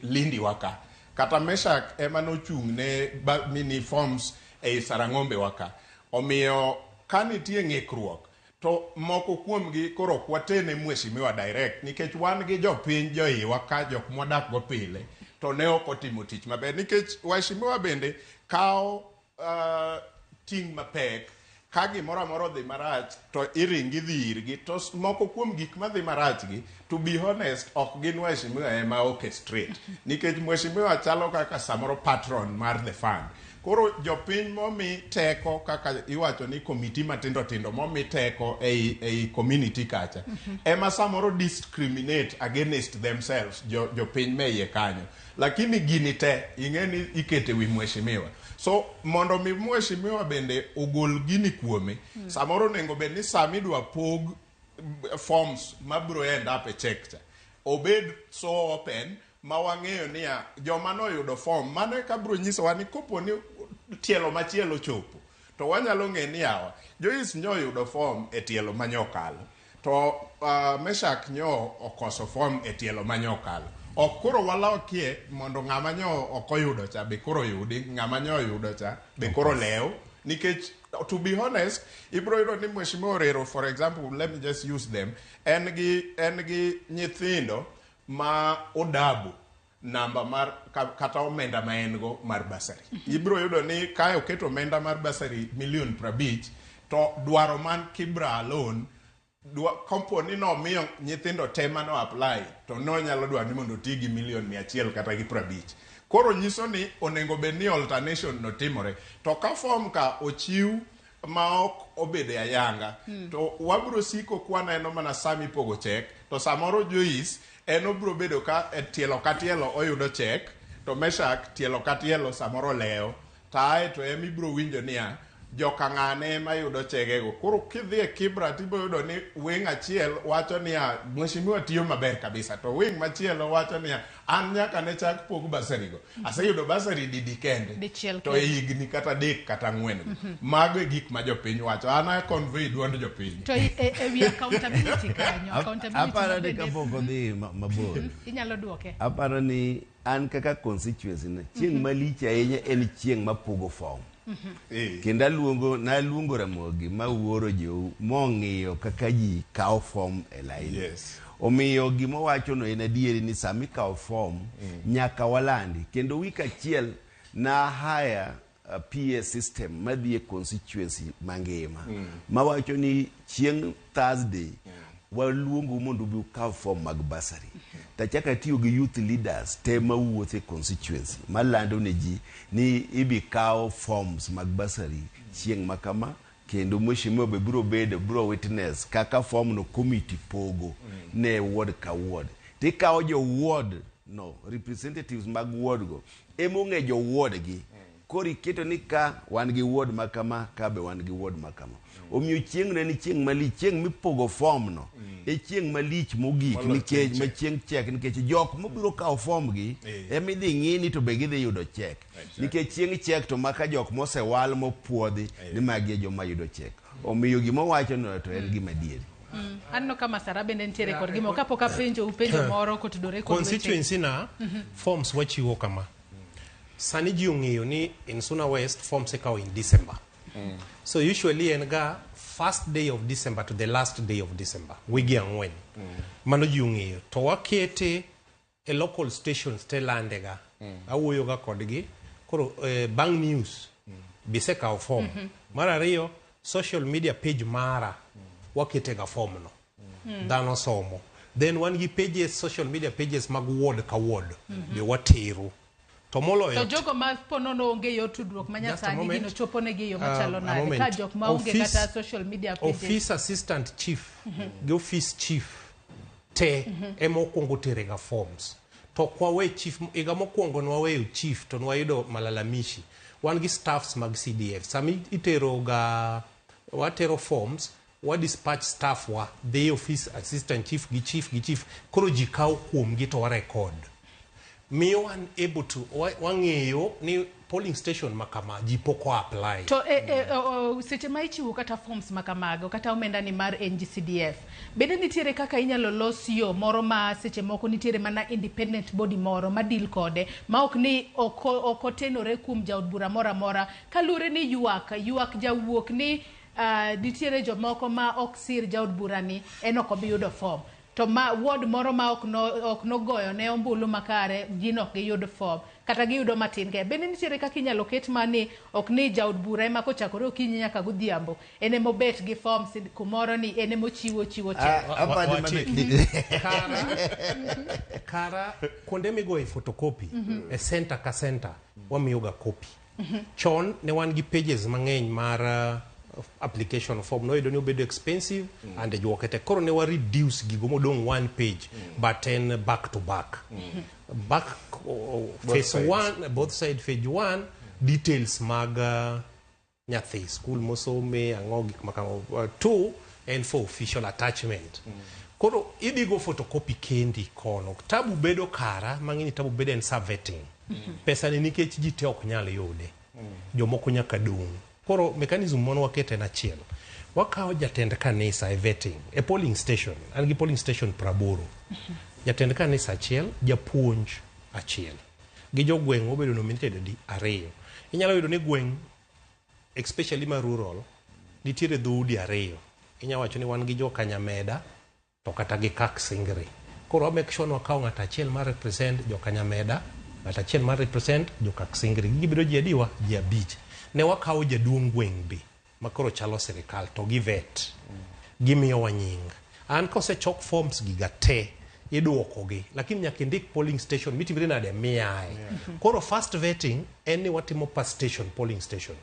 Lindi waka kata Meshak ema nochung' ne mini forms ei Sarang'ombe waka omiyo ka nitie ng'ikruok to moko kuomgi koro ok watene mheshimiwa direct nikech wan gi jopiny joiwa ka jok mwadak go pile to ne ok otimo tich maber nikech waheshimiwa bende kawo ting' mapek ka gimoro amora odhi marach to iringi idhi irgi to moko kuom gik madhi marach gi to be honest ok gin waheshimiwa ema orchestrate nikech mheshimiwa chalo kaka samoro patron mar the fund koro jopiny momi teko kaka iwacho ni komiti matindo tindo momi teko ei community kacha ema samoro discriminate against themselves jopiny me iye kanyo lakini gini te ing'e ni ikete wi mheshimiwa so mondo mi mheshimiwa bende ogol gini kuome samoro onego bed ni sama idwa pog forms mabiro end up e cheque cha Obed so open ma wang'eyo niya joma noyudo form mano eka biro nyisowa ni kopo ni tielo machielo chopo to wanyalo ng'e ni yawa Joyce nyoyudo form e tielo manyokalo to Meshak nyo okoso form e tielo manyokalo ok koro walokie mondo ng'ama nyo ok oyudo cha be koro yudi ng'ama nyo oyudo cha be koro lew nikech to be honest ibro yudo ni mheshimiwa Orero for example let me just use them en gi nyithindo ma odabu namba mar kata omenda ma en go mar basari. Ibro yudo ni kae oketo omenda mar basari milion 50 to dwaro man Kibra alone komponi no miyo nyithindo te mano apply to nonyalo dwaro ni mondo oti gi milion 100 kata gi 50. Koro nyiso ni onego bed ni alternation no timore. To ka form ka ochiw ma ok obedo ayanga to wabro siko kwaneno mana sama ipogo chek to samoro Joyce en obro bedo ka e tielo ka tielo oyudo chek to Meshak tielo ka tielo samoro lewo to ae to ema ibro winjo niya joka ng'ane ema yudo chegego. Koro kidhi e Kibra tibro yudo ni wing achiel wacho niya mheshimiwa tiyo maber kabisa to wing machielo wacho niya an nyaka ne chak pog basari go aseyudo basari didi kende to e higni kata 3 kata 4 mago e gik ma jopiny wacho. An a convey duond jopiny to e wi accountability kanyo accountability aparo ni kapok odhi mabor inyalo duoke. Aparo ni an kaka constituency na chieng' malich ahinya en chieng' mapogo form. Kendo naluongo Ramogi mawuoro jou mong'iyo kaka ji kawo form e laini. Yes. Omiyo gima wacho no en adieri ni sama ikawo form nyaka walandi. Kendo wik achiel na hire PA system madhi e constituency mangima. Mawacho ni chieng' Thursday waluongo mondo ubi ukaw form mag basari. Tachaka tiyo gi youth leaders te mawuotho e constituency malando ne ji ni ibi kawo forms mag basari chieng' makama kendo mheshimiwa be biro bedo biro witness kaka form no committee pogo ne ward ka ward. Tikawo jo ward no representatives mag ward go emong'e jo ward gi. Koro iketo ni ka wan gi ward makama ka be wan gi ward makama. Omiyo chieng' ne ni chieng' malich, chieng' mipogo form no e chieng' malich mogik nikech ma chieng' check nikech jok mobiro kawo form gi ema idhi ng'i ni to be gidhi yudo check. Nikech chieng' check to maka jok mosewal mopuodhi ni magi e joma yudo check. Omiyo gima owacho no to en gima adieri. Aneno ka Masara bende nitiere kod gima kapok apenjo upenjo moro kotudore kod constituency na forms wachiwo kama. Sani ji ong'eyo ni in Suna West forms ikawo in December. So usually en ga first day of December to the last day of December. Wigi 4. Mano ji ong'eyo. To wakete e local stations te landega. Awuoyo ga kodgi. Koro bang' news bisekawo form. Mar ariyo social media page mara wakete ga form no. Dhano somo. Then wan gi pages social media pages mag ward ka ward. Be watero. To moloyo to jogo ma ponono onge yor tudruok ma nyasani gino chopo negi yo machalo nade ka jok ma onge kata social media pages. Office assistant chief gi office chief te ema okwongo terega forms. To kwa we chief higa mokwongo nwaweyo chief to nwayudo malalamishi. Wan gi staffs mag CDF. Sami itero ga watero forms wa dispatch staff wa the office assistant chief gi chief gi chief koro ji kawo kuomgi to wa record. Miyo wan able to wang'eyo ni polling station makama ji pok o apply. To seche ma ichiwo kata forms makamago kata omenda ni mar NGCDF bende nitiere kaka inyalo los yo moro ma seche moko nitiere mana independent body moro ma deal kode ma ok ni ok otenore kuom jaod bura moro amora kaluwore ni ywak jawuok ni nitiere jomoko ma ok sir jaod bura ni en ok obi yudo form. To ma ward moro ma ok nogoyo ne ombulu makare gin ok giyud form kata giyudo matin ke. Bende nitiere kaka inyalo ket mani ok ni jaod bura ema kochakore okinyi nyaka godhiambo en ema obet gi forms kumoro ni en ema ochiwo chek. Kara kuonde migoye photocopy e center ka center wamiyoga copy. Chon ne wan gi pages mang'eny mar application form no yudo ni obedo expensive and juokete koro ne wa reduce gigo modong' one page but en back to back. Back face one both side page 1 details mag nyathi school mosome ang'o gik makamago. 2 and 4 official attachment. Koro idhi go photocopy kendi kono. Tabu bedo kara, mang'eni tabu bedo en sa vetting. Pesa ni nikech ji te ok nyal yude. Jomoko nyaka dong'. Koro mechanism mane waketo en achiel. Wakawo jatend kanisa e vetting, e polling station. An gi polling station 80. Jatend kanisa achiel, japuonj achiel. Gi jogweng' mobedo nominated adi? Ariyo. Inyalo yudo ni gweng' especially ma rural, nitiere dhoudi ariyo. Inyalo wacho ni wan gi jo Kanyameda to kata gi Kaksingri. Koro wa make sure ni wakawo ng'ato achiel mar represent jo Kanyameda, ng'ato achiel mar represent jo Kaksingri. Gibedo ji adiwa? Ji 5. Ne wakawo jaduong' gweng' be makoro chalo sirikal to gi vet. Gimiyowa nying. An kosechok forms giga te, iduokogi. Lakini nyaka indik polling station mitimre nade miaye. Koro first vetting en ni watimo per station, polling station.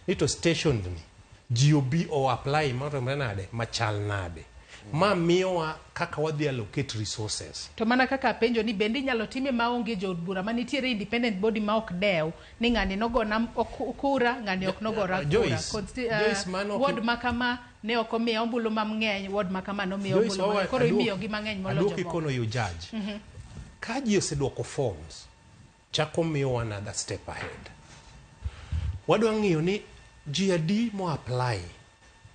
Ni to station ni ji obi o apply maromre nade, machal nade. Ma miyowa kaka wadhi allocate resources. To mana kaka apenjo ni bende inyalo time maonge jood bura manitiere independent body ma ok dew ni ng'ani nogona kura, ng'ani ok nogora kura. Joyce, Joyce, mano ward ma kama ne ok omiya ombulu mang'eny, ward ma kama nomiya Joyce, ombulu mang'eny. Koro imiyo gi mang'eny moloyo aduoki jomoko. kono you judge. Ka ji oseduoko forms, chako miyowa another step ahead. Wadwa ng'iyo ni ji adi mo apply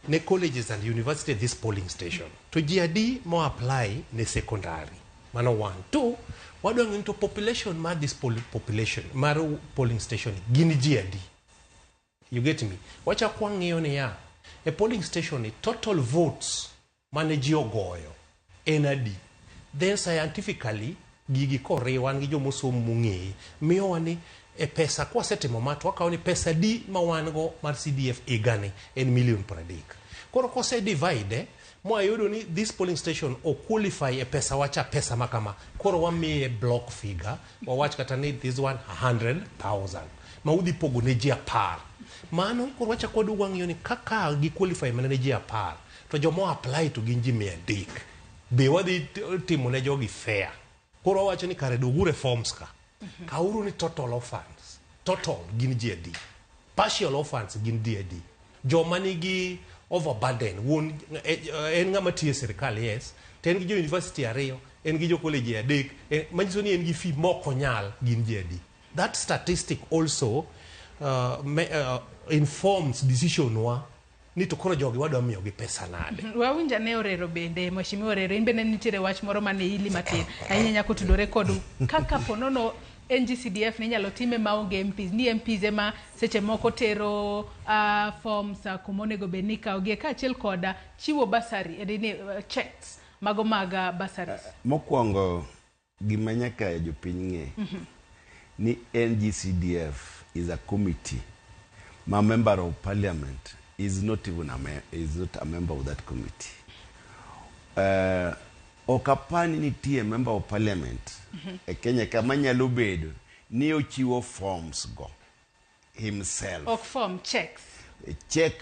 ne colleges and university at this polling station. To ji adi mo apply ne secondary. Mano one. Two, wadwa ng'iyo ni to population mar this population mar polling station gin ji adi. You get me? Wachako wang'iyo niya, e polling station ni total votes mane ji ogoyo en adi. Then scientifically, gigi koriw wan gi jomosomo mong'eye, miyowa ni e pesa kwasetimo ma to wakawo ni pesa di ma wan go mar CDF higani en milion 30. Koro kose divide mwayudo ni this polling station o qualify e pesa wacha pesa makama, koro wamiye block figure, wawach kata ni this one 100,000 ma udhi pogo ne ji 10. Mano koro wachako waduogo wang'iyo ni kaka gi qualify mana ne ji 10 to joma apply to gin ji 300. Be wadhi timo ne jogi fair. Koro wawacho ni kare duoguru e forms ka. Kauru ni total orphans. Total gin ji adi. Partial orphans gin ji adi. Joma nigi overburden, wuon en ng'ama tiyo e sirikal, yes, to en gi jo university 2, en gi jo college 3, manyiso ni en gi fee mok onyal, gin ji adi. That statistic also informs decision wa ni to koro jogi wadwa miyogi pesa nade. Wawinja ne Orero bende, Mheshimiwa Orero, in bende nitiere wach moro mane ili matin ahinya nyako tudore kod kaka ponono NGCDF ne inyalo time maonge MPs, ni MPs ema seche moko tero forms kuma onego bed ni ikawogie kaachiel kod chiwo bursary, ni, checks mago mag bursaries. Mokwongo gima nyaka jopiny ng'e ni NGCDF is a committee ma member of parliament is not even a is not a member of that committee. Ok apani nitie member of parliament e Kenya kama nyalo bedo ni ochiwo forms go himself. Ok form, checks. Check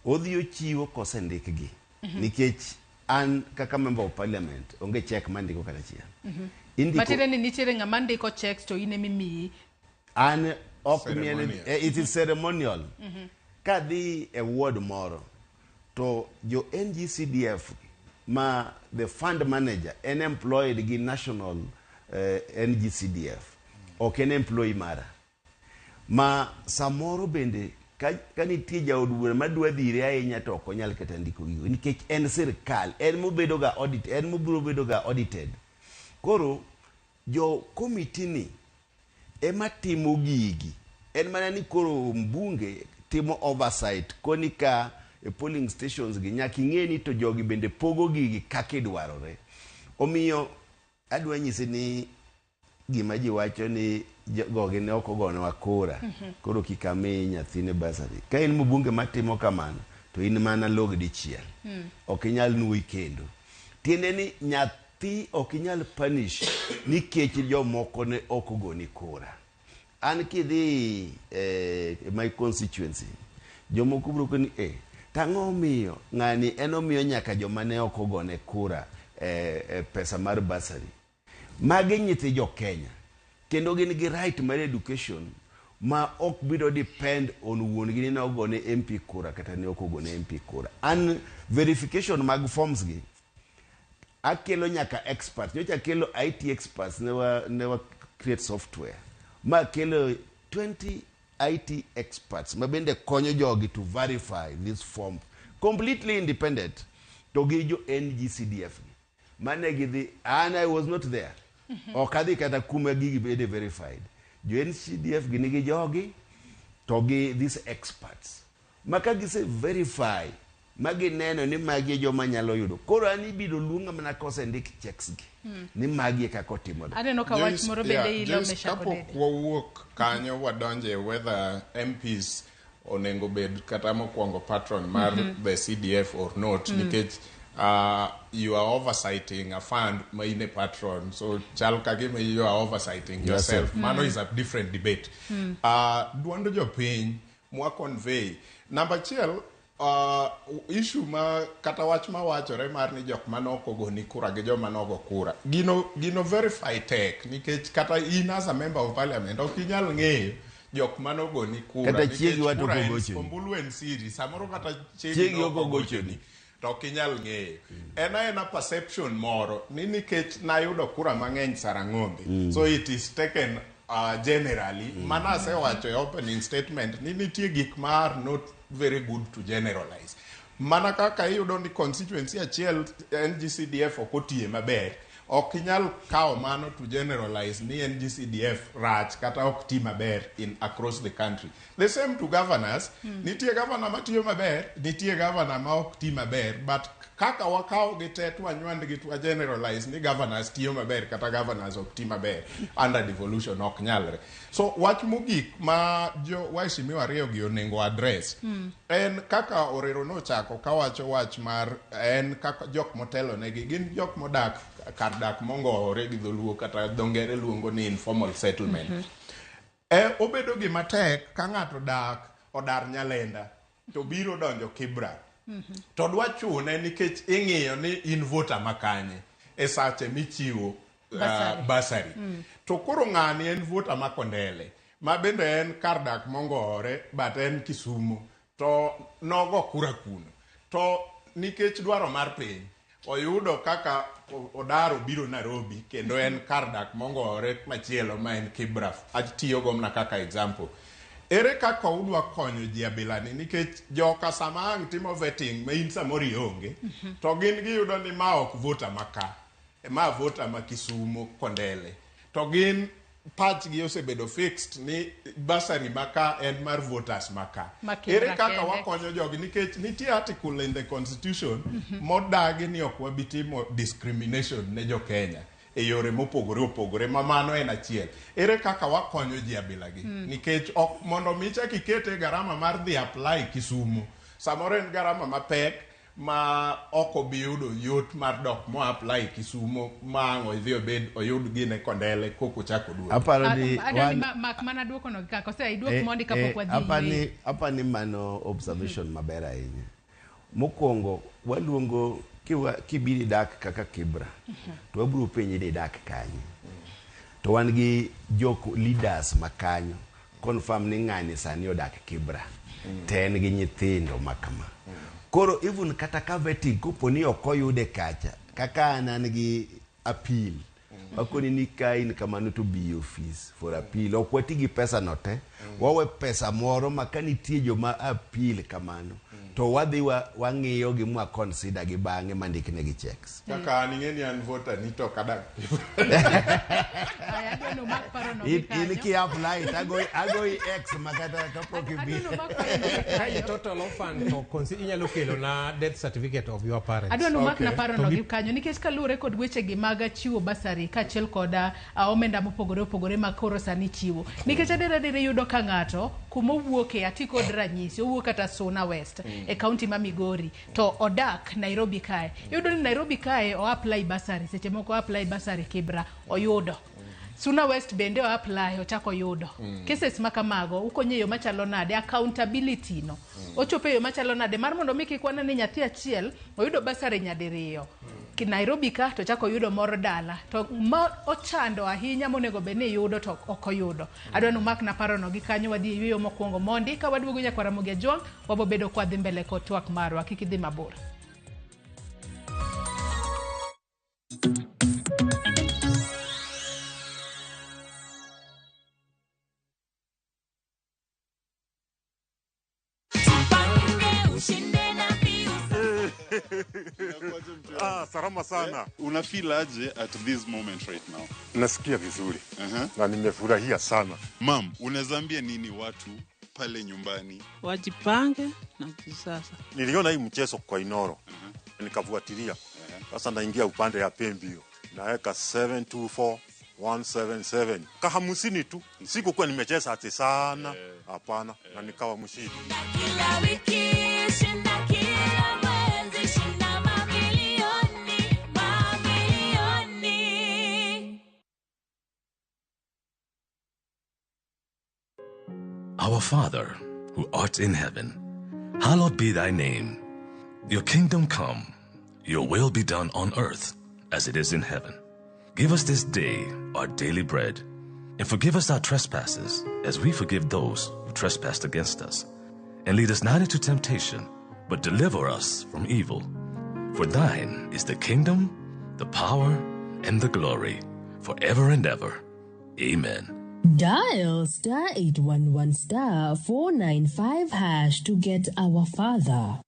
odhi ochiwo kosendikgi. Nikech an kaka member of parliament onge check mandiko kata achiel. Matiende ni nitiere ng'ama ndiko checks to in emimiyi. An ok it is ceremonial. Kadhi e ward moro to jo NGCDF ma the fund manager en employed gi national NGCDF ok en employee mara. Ma samoro bende ka nitie jaod bura madwa dhire ahinya to ok onyal kata ndiko gigo nikech en sirkal, en mobedo ga audit, en mobiro bedo ga audited. Koro jo committee ni ema timo gigi, en mana ni koro mbunge timo oversight koni ka e polling stations gi nyaka ing'e ni to jogi bende pogo gigi kaka idwarore. Omiyo adwa nyisi ni gima ji wacho ni gogi ne ok ogonwa kura, koro kik ami nyathine bursary. Ka in mbunge matimo kamano to in mana log dichiel, ok inyal nuoyi kendo. Tiende ni nyathi ok inyal punish nikech jomoko ne ok ogoni kura. An kidhi my constituency, jomoko biro koni tang'o omiyo ng'ani en omiyo nyaka joma ne ok ogone kura pesa mar bursary. Magi nyithi jo Kenya kendo gin gi right mar education ma ok biro depend on wuon gi ni ne ogone MP kura kata ne ok ogone MP kura. An verification mag forms gi Akelo nyaka experts. Nyocha akelo IT experts ne wa create software. Ma akelo 20 IT experts ma bende konyo jogi to verify this form completely independent to gi jo NGCDF gi. Mane gidhi, and I was not there. Ok adhi kata kuma gigi bede verified. Jo NGCDF gi nigi jogi to gi these experts. Ma ka gise verify ma gineno ni magi e joma nyalo yudo. Koro an ibiro luonga mana kosendik checks gi. Ni magi e kaka otimore. Aneno ka wach moro bende ilo Joyce, Meshack kapok Odede. wawuok kanyo wadonje whether MPs onego bed kata mokwongo patron mar the CDF or not, nikech you are oversighting a fund ma in a patron, so chal ka gima you are oversighting yourself. Yourself. Mano is a different debate. Duond jopiny mwa convey namba achiel, issue ma kata wach mawachore mar ni jok mane ok ogoni kura gi joma nogo kura, gino verify tek, nikech kata in as a member of parliament ok inyal ng'eyo jok mane ogoni kura. Kata Nikech chiegi wato kura ok en ogochoni. ombulu en siri, samoro kata chiegi Chiegi ne ok ogochoni. To ok inyal ng'eyo. En aena perception moro ni nikech nayudo kura mang'eny Sarang'ombe, so it is taken generally. Mana asewacho e opening statement ni nitie gik ma are not very good to generalize. Mana kaka iyudo ni constituency achiel NGCDF ok otiye maber, ok inyal kawo mano to generalize ni NGCDF rach kata ok ti maber in across the country. The same to governors. Nitie governor matiyo maber, nitie governor ma ok ti maber, but kaka wakawo gi te to wanywandgi to generalize ni governors tiyo maber kata governors ok ti maber under devolution ok nyalre. So wach mogik ma jo waheshimiwa ariyo gi onego address en kaka Orero nochako kawacho wach mar en kaka jok motelo negi gin jok modak kar dak mongowore gi dholuo kata dho ngere luongo ni informal settlement. E, obedo gima tek ka ng'ato dak odar Nyalenda to biro donjo Kibra to dwa chune nikech ing'iyo ni in voter makanye e sache michiwo Bursary. Bursary. To koro ng'ani en voter ma Kondele ma bende en kar dak mongowore, but en Kisumo to nogo kura kuno, to nikech dwaro mar piny oyudo kaka odar obiro Nairobi kendo en kar dak mongowore machielo ma en Kibra, atiyogo mana kaka example. Ere kaka udwa konyo ji abilani? Nikech joka sama ang' timo vetting ma in samoro ionge, to gin giyudo ni ma ok voter ma ka, ma voter ma Kisumo Kondele, to gin pachgi osebedo fixed ni bursary ma ka en mar voters ma ka. Ma Kibra Ere kaka kende. wakonyo jogi? Nikech nitie article in the constitution modagi ni ok wabi timo discrimination ne jo Kenya e yore mopogore opogore, ma mano en achiel. Ere kaka wakonyo ji abilagi? Nikech ok mondo mi chak ikete garama mar dhi apply Kisumo, samoro en garama mapek ma ok obi yudo yot mar dok mo apply Kisumo ma ang' odhi obed oyud gine Kondele koko chako duogo. Aparo ni Adwa ni mak mana duoko no kaka ose iduok mondi kapok wadhi yweyo. Apani mano observation maber ahinya. Mokwongo waluongo kibiro idak kaka Kibra, to wabiro penji ni idak kanye. To wan gi jok leaders ma kanyo confirm ni ng'ani sani odak Kibra. To en gi nyithindo ma kama. Koro even kata ka vetting kopo ni ok oyude kacha, kaka an gi appeal. Wakoni ni ka in kamano to bi e office for appeal. Ok wati gi pesa no te. Wawe pesa moro ma ka nitie joma appeal kamano, to wadhi wang'iyo gi mwa consider gi bang'e mandiknegi checks. Kaka an ing'e ni an voter ni to ok adak. Aya, adwa ni umak parono gi In kanyo. ki apply to agoyi X makata kapok Adwa ibi. ni umak parono gi Ka kanyo. i total orphan to inyalo kelo na death certificate of your parents. Adwa ni umak na parono To gi kanyo nikech kaluwore kod wechegi mag chiwo basari kaachiel kod omenda mopogore opogore ma koro sani chiwo, nikech adier adier iyudo ka ng'ato kuma owuoke, ati kod ranyisi, owuok kata Suna West e kaunti ma Migori to odak Nairobi kae, iyudo ni Nairobi kae o apply basari, seche moko o apply basari Kibra oyudo, Suna West bende o apply ochako oyudo. Cases ma kamago ukonyo e yo machalo nade? Accountability no ochopo e yo machalo nade mar mondo mi kik wane ni nyathi achiel oyudo basari nyadiriyo ki Nairobi ka to chako oyudo moro dala, to ma ochando ahinya monego bed ni yudo to ok oyudo? Adwa ni umak na parono gi kanyo. Wadhi e yueyo mokwongo mondi ka waduogo nyakwar Ramogi Ajwang' wabobedo kwa dhi mbele kod twak marwa. Kik idhi mabor. Ah, salama sana. Una feel aje at this moment right now? Nasikia vizuri na nimefurahia sana. Mam, unaweza ambia nini watu pale nyumbani? Wajipange na kisasa. Niliona hii mchezo kwa Inoro nikafuatilia. Sasa naingia upande ya pembio, naweka 724177 kahamsini tu, sikukuwa nimecheza ati sana, hapana, na nikawa mshindi. Kila wiki shinda, kila mwezi shinda mamilioni, mamilioni. Our Father, who art in heaven, hallowed be thy name. Your kingdom come, your will be done on earth as it is in heaven. Give us this day our daily bread, and forgive us our trespasses as we forgive those who trespass against us. And lead us not into temptation, but deliver us from evil. For thine is the kingdom, the power, and the glory, forever and ever. Amen. Dial star 811 star 495 hash to get our father.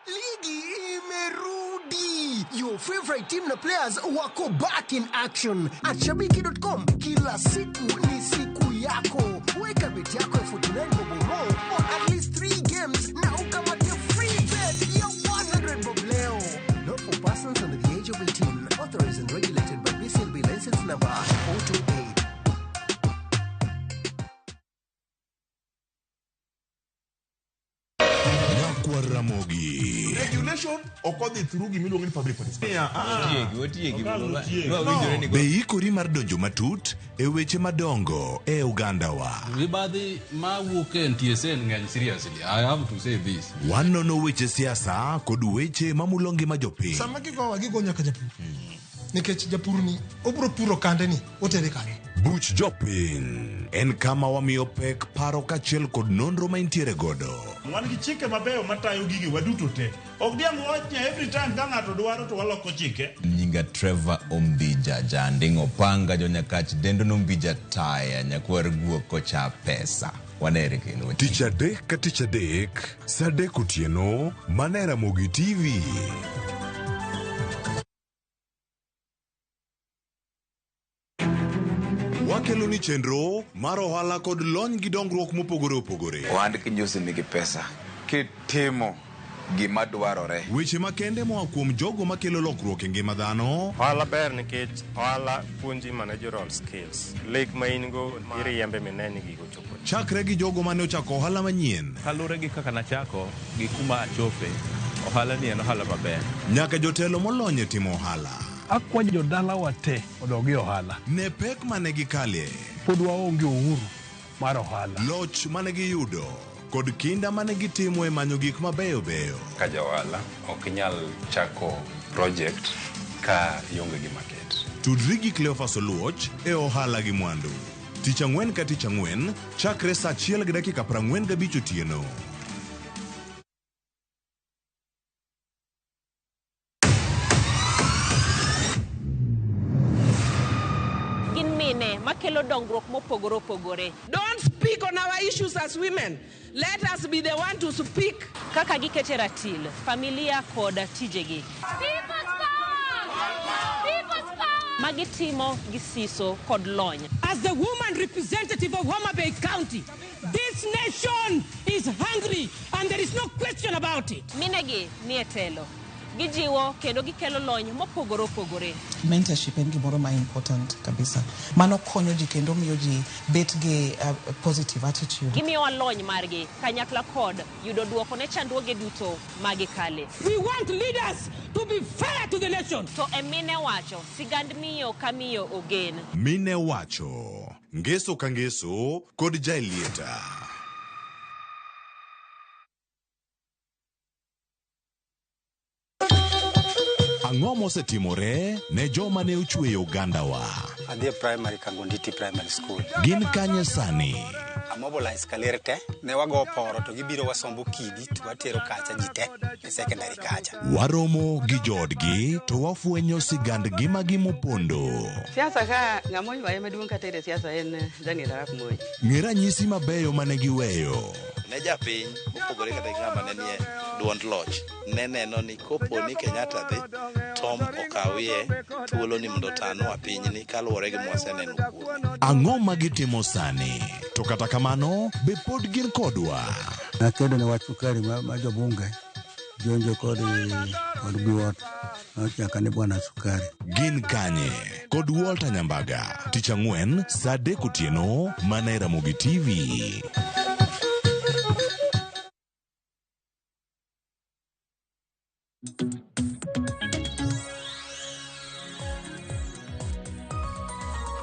Ligi imerudi. Your favorite team na players wako back in action. At shabiki.com kila siku ni siku yako. Weka bet yako ya 49 bob or more on at least 3 games na ukamate free bet ya 100 bob leo. Not for persons under the age of 18. Authorized and regulated by BCLB license number 428. Nyakwar Ramogi. Regulation ok odhi through gimiluongo ni public participation. Be ikori mar donjo matut e weche madongo e ogandawa. Mibadhi mawuok e NTSA ng'eny seriously. I have to say this. Wanono weche siasa kod weche mamulo ngima jopiny. Sama gigowa gigo nyaka japur. Nikech japur ni obro puro kande ni otere kanye. Buch jopiny en kama wamiyo pek paro kaachiel kod nonro ma intiere godo. Wan gi chike mabeyo matayo gigi waduto te. Ok diang' wach ni every time ka ng'ato dwaro to waloko chike. Nyinga Trevor Ombija Janding Opanga Jonyakach Dendo Nombija Taya Nyakwar Guok Kocha Pesa. Wanere kendo. Tich adek ka tich adek, saa adek otieno, mana e Ramogi TV. Wakelo ni chenro mar ohala kod lony gi dongruok mopogore opogore. Ohand kinyosi nigi pesa kitimo gima dwarore. Weche makende moa kuom jogo makelo lokruok e ngima dhano. Ohala ber nikech ohala puonji managerial skills. Lek ma in go iriembe mine ni gigo chopo. Chakre gi jogo mane ochako ohala manyien. Kaluwore gi kaka nachako gi kuma achope, ohala ni en ohala maber. Nyaka jotelo molony e timo ohala. Akwayo jodalawa te odog e ohala. Ne pek mane gikale. Pod waonge uhuru mar ohala. Loch mane giyudo kod kinda mane gitimo e manyo gik mabeyo beyo. Ka ja ohala ok inyal chako project ka ionge gi market. Tudri gi Cleophas Oluoch e ohala gi mwandu. Tich ang'wen ka tich ang'wen chakre saa 1:45 otieno. Gin mine makelo dongruok mopogore opogore. Don't speak on our issues as women. Let us be the one to speak. Kaka gikete ratil, familia kod tijegi. Magitimo gi siso kod lony. As the woman representative of Homa Bay County, this nation is hungry and there is no question about it. Minegi nie telo. Gijiwo kendo gikelo lony mopogore opogore. Mentorship en gimoro ma important kabisa. Mano konyo ji kendo miyo ji bet gi positive attitude. Gimiyowa lony margi kanyakla kod yudo duoko ne chandruoge duto magikale. We want leaders to be fair to the nation. To e mine wacho, sigand miyo ka miyo ogen. Mine wacho, ngeso ka ngeso kod Jaelieta. Ang'o mosetimore ne joma ne ochweyo ogandawa? Adhi e primary Kangonditi Primary School. Gin kanye sani? Amobilize kaler te, ne wago poro to gibiro wasombo kidi to watero kacha ji te e secondary kacha. Waromo gi joodgi to wafwenyo sigand ngimagi mopondo. Siasa ka ng'ama oywaye maduong' katere siasa en Daniel Arap Moi. Ng'e ranyisi mabeyo mane giweyo. Ne Ne japiny mopogore kata gi ng'ama ne nie duond loch ne neno ni kopo ni Kenyatta dhi Tom okawie thuolo ni mondo otanwa pinyni kaluwore gi mwaseneno kuome. Ang'o ma gitimo sani? To kata kamano, be pod gin kodwa? Nakedo ne wach sukari ma, ma jobunge jonjo kod kod Biwott nochaka ni bwana sukari. Gin kanye? Kod Walter Nyambaga, tich ang'wen saa 3 otieno mana e Ramogi TV.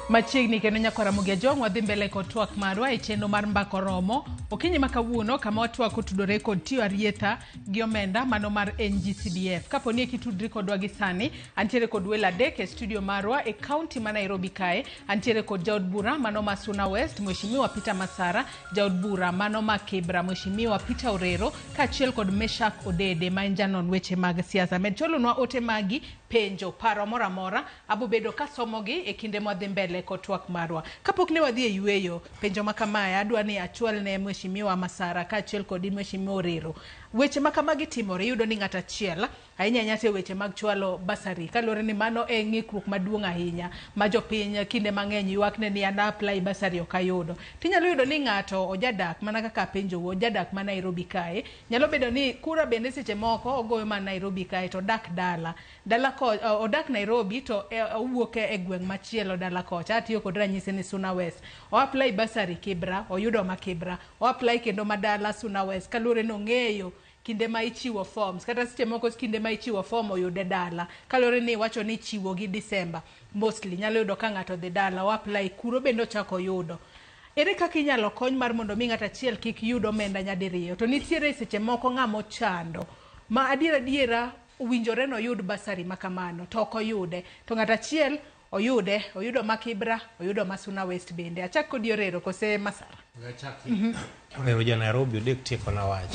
Machiegni kendo nyakwa Ramogi Ajwang' wadhi mbele kod twak marwa e chenro mar Mbaka Oromo okinyi ma kawuono kama watwak otudore kod tiyo arietha gi omenda mano mar NGCDF. Kapo ni kitudri kodwa gi sani, antiere kod welo adek e studio marwa e kaunti ma Nairobi kae. Antiere kod jaod bura mano ma Suna West, Mheshimiwa Peter Masara, jaod bura mano ma Kibra, Mheshimiwa Peter Orero, kaachiel kod Meshak Odede ma en janon weche mag siasa. Med chwalonwa ote magi, penjo, paro moro amora, abo bedo kasomogi e kinde mwadhi mbele kod twak marwa. Kapok ne wadhi e yueyo, penjo ma kamae adwa ni achwal ne Mheshimiwa Masara kaachiel kod Mheshimiwa Orero. Weche ma kamagi timore, iyudo ni ng'ato achiel, ahinya ahinya to e weche mag chwalo basari, kaluwore ni mano e ng'ikruok maduong' ahinya ma jopiny kinde mang'eny ywak ne ni an apply basari ok ayudo. Tinyalo yudo ni ng'ato ojadak mana kaka apenjou, ojadak ma Nairobi kae, nyalo bedo ni kura bende seche moko ogoyo mana Nairobi kae to odak dala. Dala ko, odak Nairobi to owuok e gweng' machielo dala kocha. Atiyo kod ranyisi ni Suna West. O apply basari Kibra, oyudo ma Kibra. O apply kendo ma dala Suna West kaluwore ni ong'eyo kinde ma ichiwo forms kata seche moko kinde ma ichiwo form oyude dala kaluwore ni iwacho ni ichiwo gi December mostly nyalo yudo ka ng'ato dhi dala o apply kuro bende ochako oyudo. Ere kaka inyalo kony mar mondo mi ng'ato achiel kik yud omenda nyadiriyo to nitiere seche moko ng'ama ochando ma adiera adiera owinjore ni oyud basari ma kamano to ok oyude to ng'ato achiel oyude, oyudo ma Kibra, oyudo ma Suna West bende. Achak kodi Orero kose Masara? Orero ja Nairobi odek tieko na wach.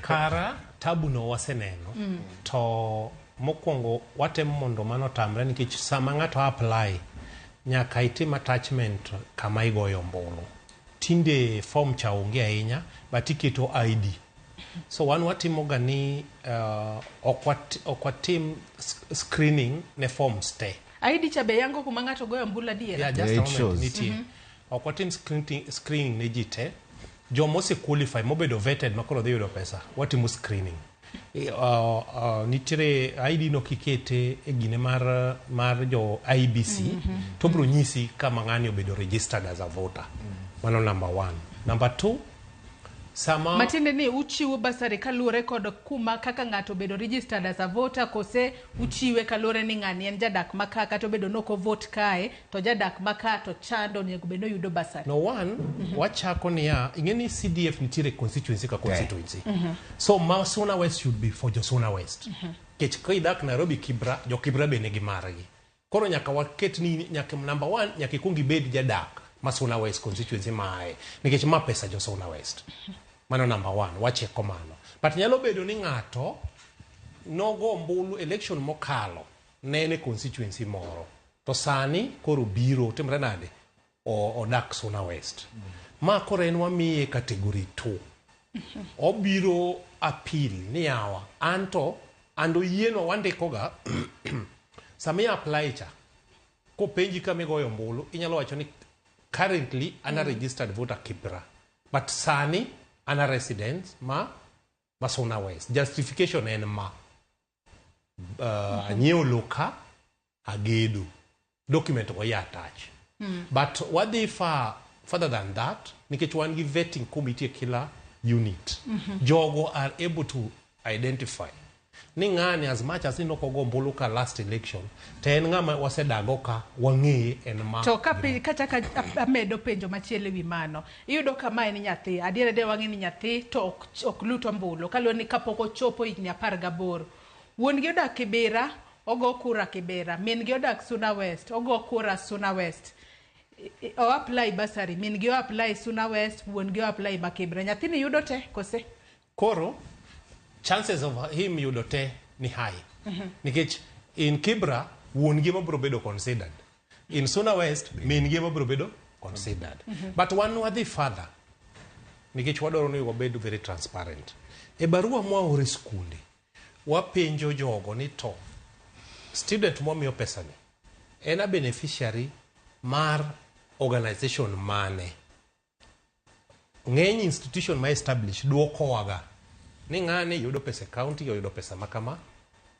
Kara tabu no waseneno to mokwongo watemo mondo mano otamre nikech sama ng'ato apply nyaka itim attachment kama igoyo ombulu. Tinde form cha onge ahinya but iketo ID. So wan watimo ga ni ok watim screening ne forms te. ID cha be yango kuma ng'ato goyo ombulu adiera? Yeah, just a moment, nitie. Ok watim screening ne ji te. Joma ose qualify mobedo vetted ma koro dhi yudo pesa, watimo screening. Nitiere ID no kikete e gine mar jo IEBC, to biro nyisi kama ng'ani obedo registered as a voter. Mano number 1. Number 2, sama matiende ni uchiwo basari kaluwore kod kuma kaka ng'ato obedo registered as a voter kose uchiwe kaluwore ni ng'ani en jadak ma ka kata obedo ni ok ovote kae to jadak ma ka to chando onego bed ni oyudo basari. No one, wachako niya, ing'e ni CDF nitiere constituency ka constituency. So ma Suna West should be for jo Suna West. Nikech ka idak Nairobi Kibra, jo Kibra be nigi margi. Koro nyaka waket ni nyaka number 1 nyaka ikuong ibed jadak ma Suna West constituency mae nikech ma pesa jo Suna West. Mano number 1, wacheko mano. But nyalo bedo ni ng'ato nogo ombulu election mokalo ne en e constituency moro. To sani koro biro timre nade? Odak Suna West. Ma koro en wamiye category 2. Obiro appeal ni yawa anto ando yienwa wandikoga sama i apply cha kopenji kama igoyo ombulu inyalo wacho ni currently an a registered voter Kibra but sani an a resident ma Suna West. Justification en ma anyiewo lowo ka agedo document go ya attach. But wadhi far further than that nikech wan gi vetting committee e kila unit. Jogo are able to identify ni ng'ani as much as ni nokogo ombulu ka last election to en ng'ama wasedago ka wang'eye en ma To kachaka amedo penjo machielo ewi mano, iyudo ka ma en nyathi, adier adier wang'e ni nyathi to ok lut ombulu kaluwore ni kapok ochopo higni 18. Wuon gi odak Kibera, ogo kura Kibera, min gi odak Suna West, ogo kura Suna West. O apply basari, min gi o apply Suna West, wuon gi o apply ma Kibra. Nyathini yudo te kose? Koro chances of him yudo te ni high. Nikech in Kibra wuon gi ema biro bedo considered. In Suna West min gi ema biro bedo considered. But wan wadhi further. Nikech wadwaro ni wabed very transparent. E barua mwaoro e skunde, wapenjo jogo ni to student mwamiyo pesani en a beneficiary mar organization mane? Ng'eny institution ma establish duokowaga ni ng'ani yudo pesa e county, oyudo pesa ma kama,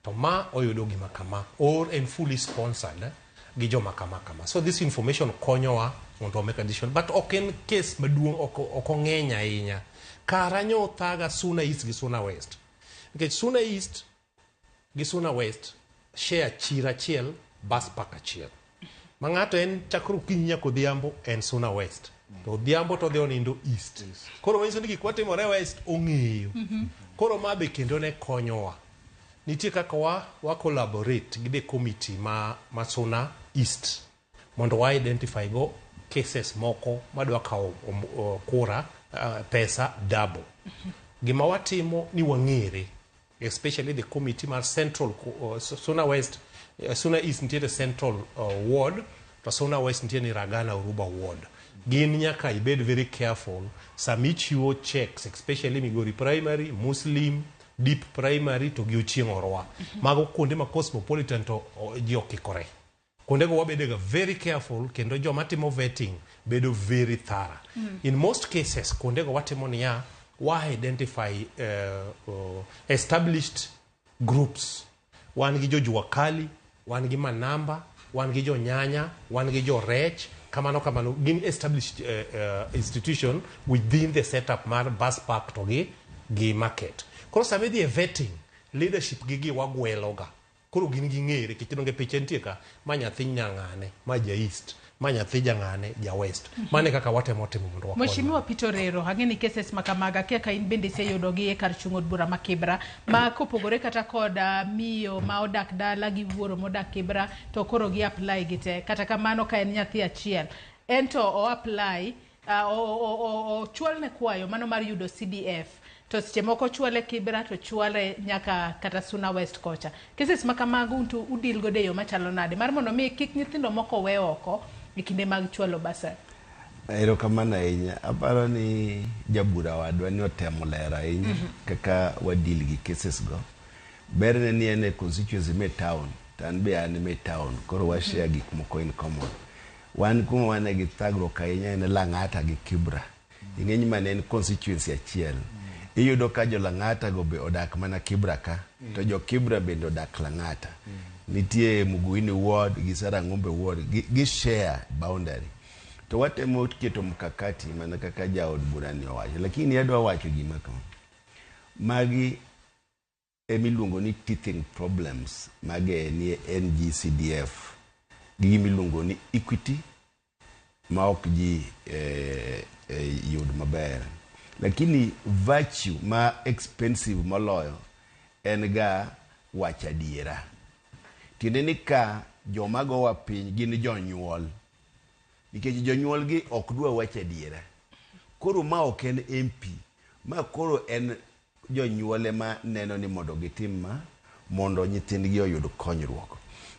to ma oyudo gima kama, or en fully sponsored gi joma kama kama. So this information konyowa mondo wa make a decision, but ok en case maduong', ok ong'eny ahinya. Kara nyo thaga Suna East gi Suna West. Nikech Suna East gi Suna West share chiro achiel, bus park achiel. Ma ng'ato en chakre okinyi nyaka odhiambo en Suna West. To odhiambo to odhi onindo East. Koro manyiso ni gik matimore West ong'eyo. Koro ma be kendo ne konyowa. Nitie kaka wa collaborate gi the committee ma Suna East mondo wa identify go cases moko madwa kawo kura, pesa double. Gima watimo ni wang'ere, especially the committee mar Central, Suna West, Suna East nitiere Central Ward, to Suna West nitie ni Ragana Uruba Ward. Gin nyaka ibed very careful sama ichiwo checks, especially Migori Primary, Muslim, Deep Primary to gi Ochieng' Orwa. Mago kuonde ma cosmopolitan to ji okikore. Kuondego wabedega very careful kendo joma timo vetting bedo very thorough. In most cases, kuondego watimo niya, wa identify established groups. Wan gi jo jua kali, wan gi manamba, wan gi jo nyanya, wan gi jo rech, kamano kamano, gin established institution within the setup mar bus park to gi market. Koro sama idhi e vetting, leadership gi wagweloga. Koro gin ging'ere, nikech donge picha nitie ka, ma nyathi nyang'ane, ma ja East, ma nyathi jang'ane, ja West. Mano e kaka watemo timo mondo wakony. Mheshimiwa Peter Orero, ang'e ni cases ma kamaga, akia ka in bende iseyudogi e kar chung' od bura ma Kibra, ma kopogore kata kod miyo ma odak dala gi wuoro modak Kibra, to koro gi apply gi te. Kata kamano ka en nyathi achiel, en to o apply, ochwalne kwayo mano mar yudo CDF. To seche moko chwale Kibra to chwale nyaka kata Suna West kocha. Cases ma kamago unto udil godo e yo machalo nade? Mar mondo mi kik nyithindo moko we oko e kinde mag chwalo basari. Erokamano ahinya. Aparo ni jabura wadwa ni otemo lero ahinya kaka wadil gi cases go. Berne ni en e constituency me town, to an be an me town, koro wa share gik moko in common. Wan kuma wane gi thagruok ahinya en Lang'ata gi Kibra. Ing'eny mane en constituency achiel. Iyudo ka jo Lang'ata go be odak mana Kibra ka, to jo Kibra bende odak Lang'ata. Nitie Muguini ward gi Sarang'ombe ward, gi share boundary. To watemo keto mkakati mana kaka jaod bura ni owacho, lakini adwa wacho gima kama. Magi emiluongo ni teething problems mage ni NGCDF gi gimiluongo ni equity ma ok ji yud maber. Lakini virtue ma expensive moloyo en ga wacho adiera. Tiende ni ka joma gowa piny gin jonyuol. Nikech jonyuol gi ok dwa wacho adiera. Koro ma ok en MP, ma koro en jonyuol ema neno ni mondo gitim ma, mondo nyithindgi oyud konyruok.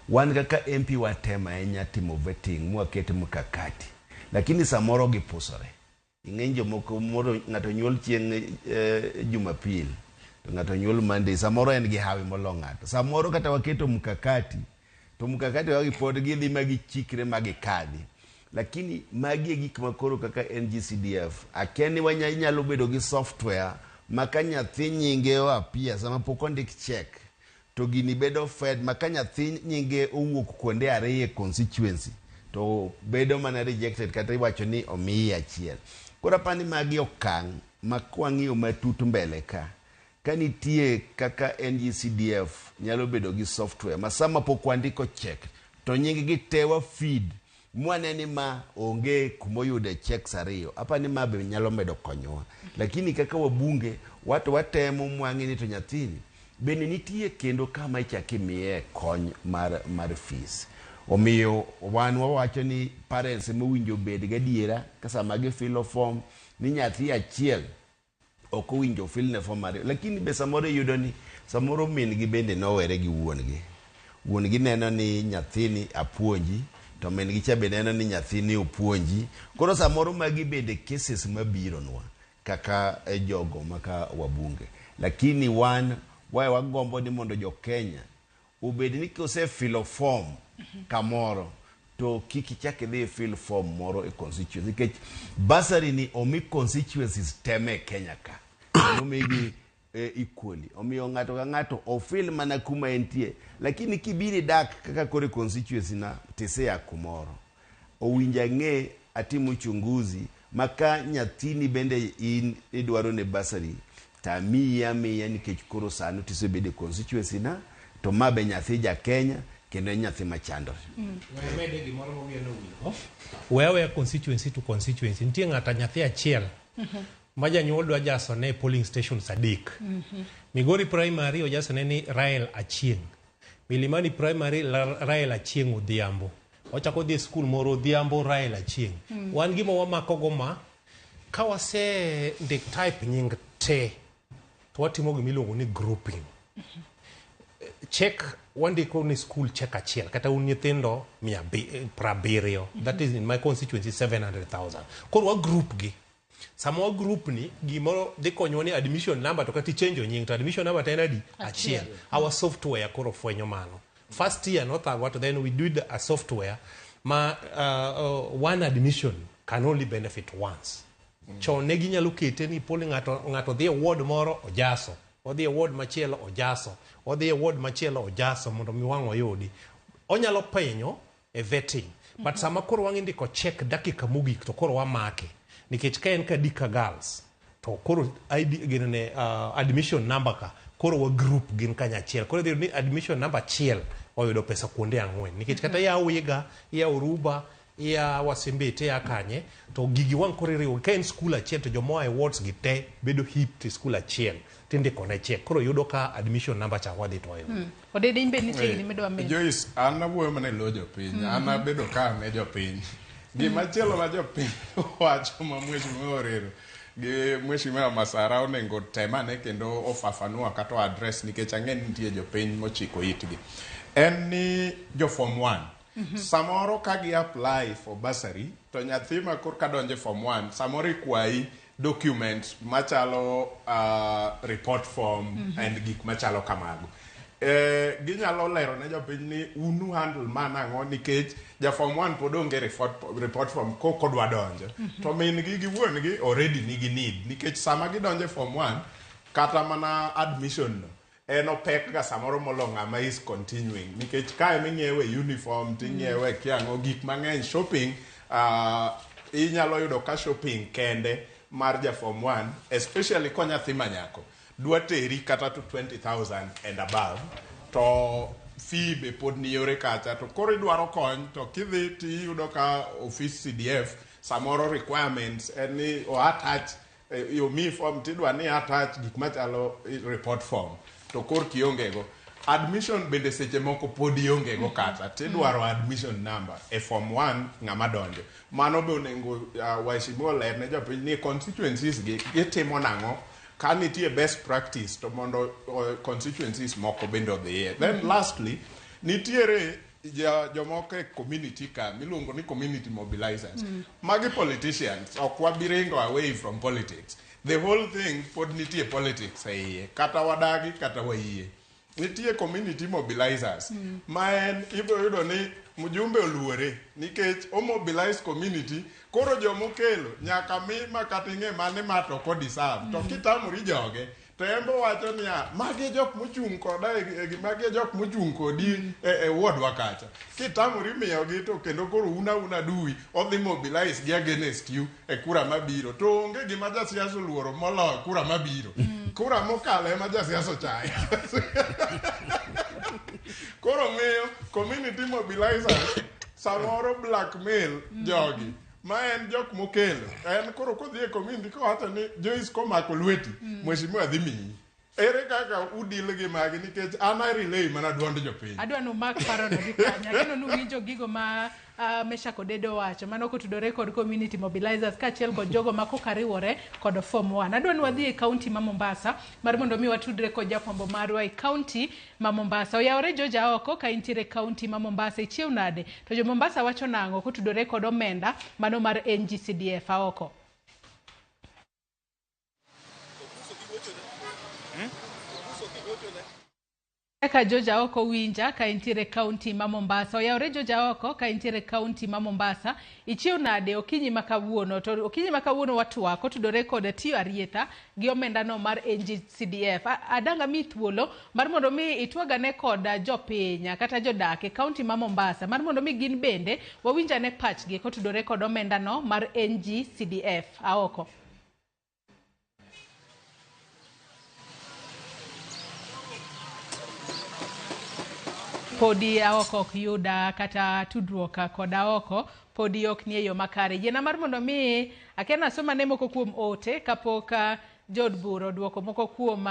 Wan kaka MP watemo ahinya timo vetting mwaket mkakati. Lakini samoro gipusore. Ing'eny jomoko moro ng'ato nyuol chieng' Jumapil, to ng'ato nyuol Monday, samoro en gi hawi molo ng'ato. Samoro kata waketo mkakati, to mkakati wagi pod gidhi ma gichikre ma gikadhi. Lakini magi e gik ma koro kaka NGCDF, akia ni inyalo bedo gi software ma ka nyathi nyinge o appear sama pok ondik check, to gini bedo fed ma ka nyathi nyinge owuok kuonde ariyo e constituency, to bedo mana rejected kata iwacho ni omiyi achiel. Koro apani magi okang' ma kwang'iyo matut mbele ka, ka nitie kaka NGCDF nyalo bedo gi software ma sama pok wandiko check, to nying gi te wa feed, mwane ni ma onge kumoyude checks ariyo. Apani ma be nyalo medo konyowa. Lakini kaka wabunge, wato watemo mwang'e ni to nyathini bende nitie kendo kama ichako imiye kony mar fees. Omiyo wan wawacho ni parents ema owinjo obed gadiera ka sama gifilo form ni nyathi achiel ok owinjo ofilne form ariyo. Lakini be samoro iyudo ni samoro min gi bende nowere gi wuon gi. Wuon gi neno ni nyathini apuonji, to min gi cha be neno ni nyathini opuonji. Koro samoro magi bende cases mabironwa. kaka jogo maka wabunge. Lakini wan wae wagombo ni mondo jo Kenya obed ni kose filo form kamoro to kik ichak idhi fill form moro e constituency, nikech bursary ni omi constituencies teme e Kenya ka, kendo omigi equally. Omiyo ng'ato ka ng'ato ofil mana kuma entie, lakini kibiro idak kaka koro e constituency na tisea kumoro, owinjo ang'e atim uchunguzi ma ka nyathini bende in idwaro ne bursary to amiyi amiya, nikech koro sani tisebedo e constituency na to ma be nyathi ja Kenya kendo en nyathi machandore. We amede gimoro ma wiya nowilgo. We aweya constituency to constituency. Nitie ng'ato nyathi achiel ma janyuol dwa jaso ne polling stations 3. Migori Primary ojasone ni Rael Achieng'. Milimani Primary Rael Achieng' Odhiambo. Ochako dhi e skul moro Odhiambo Rael Achieng'. Wan gima wamako go ma ka wase ndik type nying te to watimo gima iluongo ni grouping. Check wandiko ni school check achiel kata un nyithindo 700, that is in my constituency 700,000. Koro wa group gi. Sama wa group ni gimoro dhi konyowa ni admission number to kata ichenjo nying to admission number to en adi? Achiel. Our software koro fwenyo mano. First year nothagwa, to then we did a software ma one admission can only benefit once. Chon ne ginyalo kete ni poli ng'ato ng'ato dhi e ward moro ojaso, odhi e ward machielo ojaso, odhi e ward machielo ojaso mondo mi wang' oyudi. Onyalo penyo e vetting. But sama koro wang' indiko check dakika mogik to koro wamake. Nikech ka en Kadika Girls to koro ID ginene admission number ka koro wa group gin kanyachiel. Koro idhi yudo ni admission number achiel oyudo pesa kuonde 4. Nikech kata ya Wiga, ya Uruba, ya Wasimbete, ya Kanye, to gigi wang' koro iriwo. Ka en skul achiel to jomoa e wards gi te bedo heaped e skul achiel tindiko ne check. Koro yudo ka admission number cha wadhi to wayudo. Odede in be nitie gima idwa medo? Joyce, an awuoyo mana e lo jopiny. An abedo ka ne jopiny. Gima chielo ma jopiny wacho ma Mheshimiwa Orero gi Mheshimiwa Masara onego temane kendo ofafanua kata o address, nikech ang'e ni nitie jopiny mochiko itgi. En ni jo form 1 samoro ka gi apply for bursary to nyathi ma korka donjo e form 1 samoro ikwayi documents machalo report form and gik machalo kamago. Ginyalo lero ne jopiny ni unu handle ma nang'o, nikech ja form 1 pod onge report form kok odwa donjo to min gi gi wuon gi already nigi need, nikech sama gidonjo e form 1 kata mana admission no en opek ga samoro molo ng'ama is continuing, nikech kae ming'iewe uniform ting'iewe kiang'o gik mang'eny, shopping, inyalo yudo ka shopping kende mar ja form 1, especially ko nyathi manyako, dwa teri kata to 20,000 and above, to fee be pod ni yore kacha, to koro idwaro kony to kidhi tiyudo ka office CDF samoro requirements en ni o attach omiyi form tidwa ni attach gik machalo report form, to kor kionge go admission bende seche moko pod ionge go kata tidwaro admission number e form 1 ng'ama donjo. Mano be onego waheshimiwa oler ne jopiny ni constituencies gi gitimo nang'o, ka nitie best practice to mondo constituencies moko bende odhiye. Then lastly, nitiere jomoko e community ka miluongo ni community mobilizers. Magi politicians, ok wabi ringo away from politics. The whole thing pod nitie politics e iye, kata wadagi kata wayie. Nitie community mobilizers ma en ibiro yudo ni mjumbe oluore nikech o mobilize community, koro jomokelo nyaka mi ma kata ing'e mane ma to ok odeserve, to kitamori joge to en bo wacho niya, magi e jok mochung' koda magi e jok mochung' kodi e wardwa kacha. Kitamori miyogi to kendo koro un auna dui odhi mobilize gi against you e kura mabiro. To onge gima jasiasa oluoro moloyo kura mabiro. Kura mokalo ema jasiasa ochayo. Koro miyo community mobilizers samoro blackmail jogi ma en jok mokelo. En koro kodhi e community kowacho ni Joyce komako lweti, mheshimiwa dhi miyi. Ere kaka udil gi magi? Nikech an I relay mana duond jopiny. Adwa numak parono gi kanya. Ageno nuwinjo gigo ma Meshack Odedo wacho mano kotudore kod community mobilizers kaachiel kod jogo ma koka riwore kod form 1. Adwa ni wadhi e kaunti ma Mombasa mar mondo mi watudre kod jafwambo marwa e kaunti ma Mombasa. Oyawore George Aoko ka intiere e kaunti ma Mombasa, ichiew nade? To jo Mombasa wacho nang'o kotudore kod omenda mano mar NGCDF? Aoko. Eka George Aoko winja ka intiere kaunti ma Mombasa. Oyawore George Aoko ka intiere kaunti ma Mombasa. Ichiew nade okinyi ma kawuono? To okinyi ma kawuono watwak otudore kod tiyo arietha gi omenda no mar NGCDF. Adanga mi thuolo mar mondo mi itwagane kod jopiny kata jodak e kaunti ma Mombasa mar mondo mi gin bende wawinjane pachgi kotudore kod omenda no mar NGCDF. Aoko. Podi Aoko ok yuda kata tudruok kod Aoko podi ok nie yo makare. Yiena mar mondo mi akia nasoma ne moko kuom ote kapok jood bura oduoko moko kuom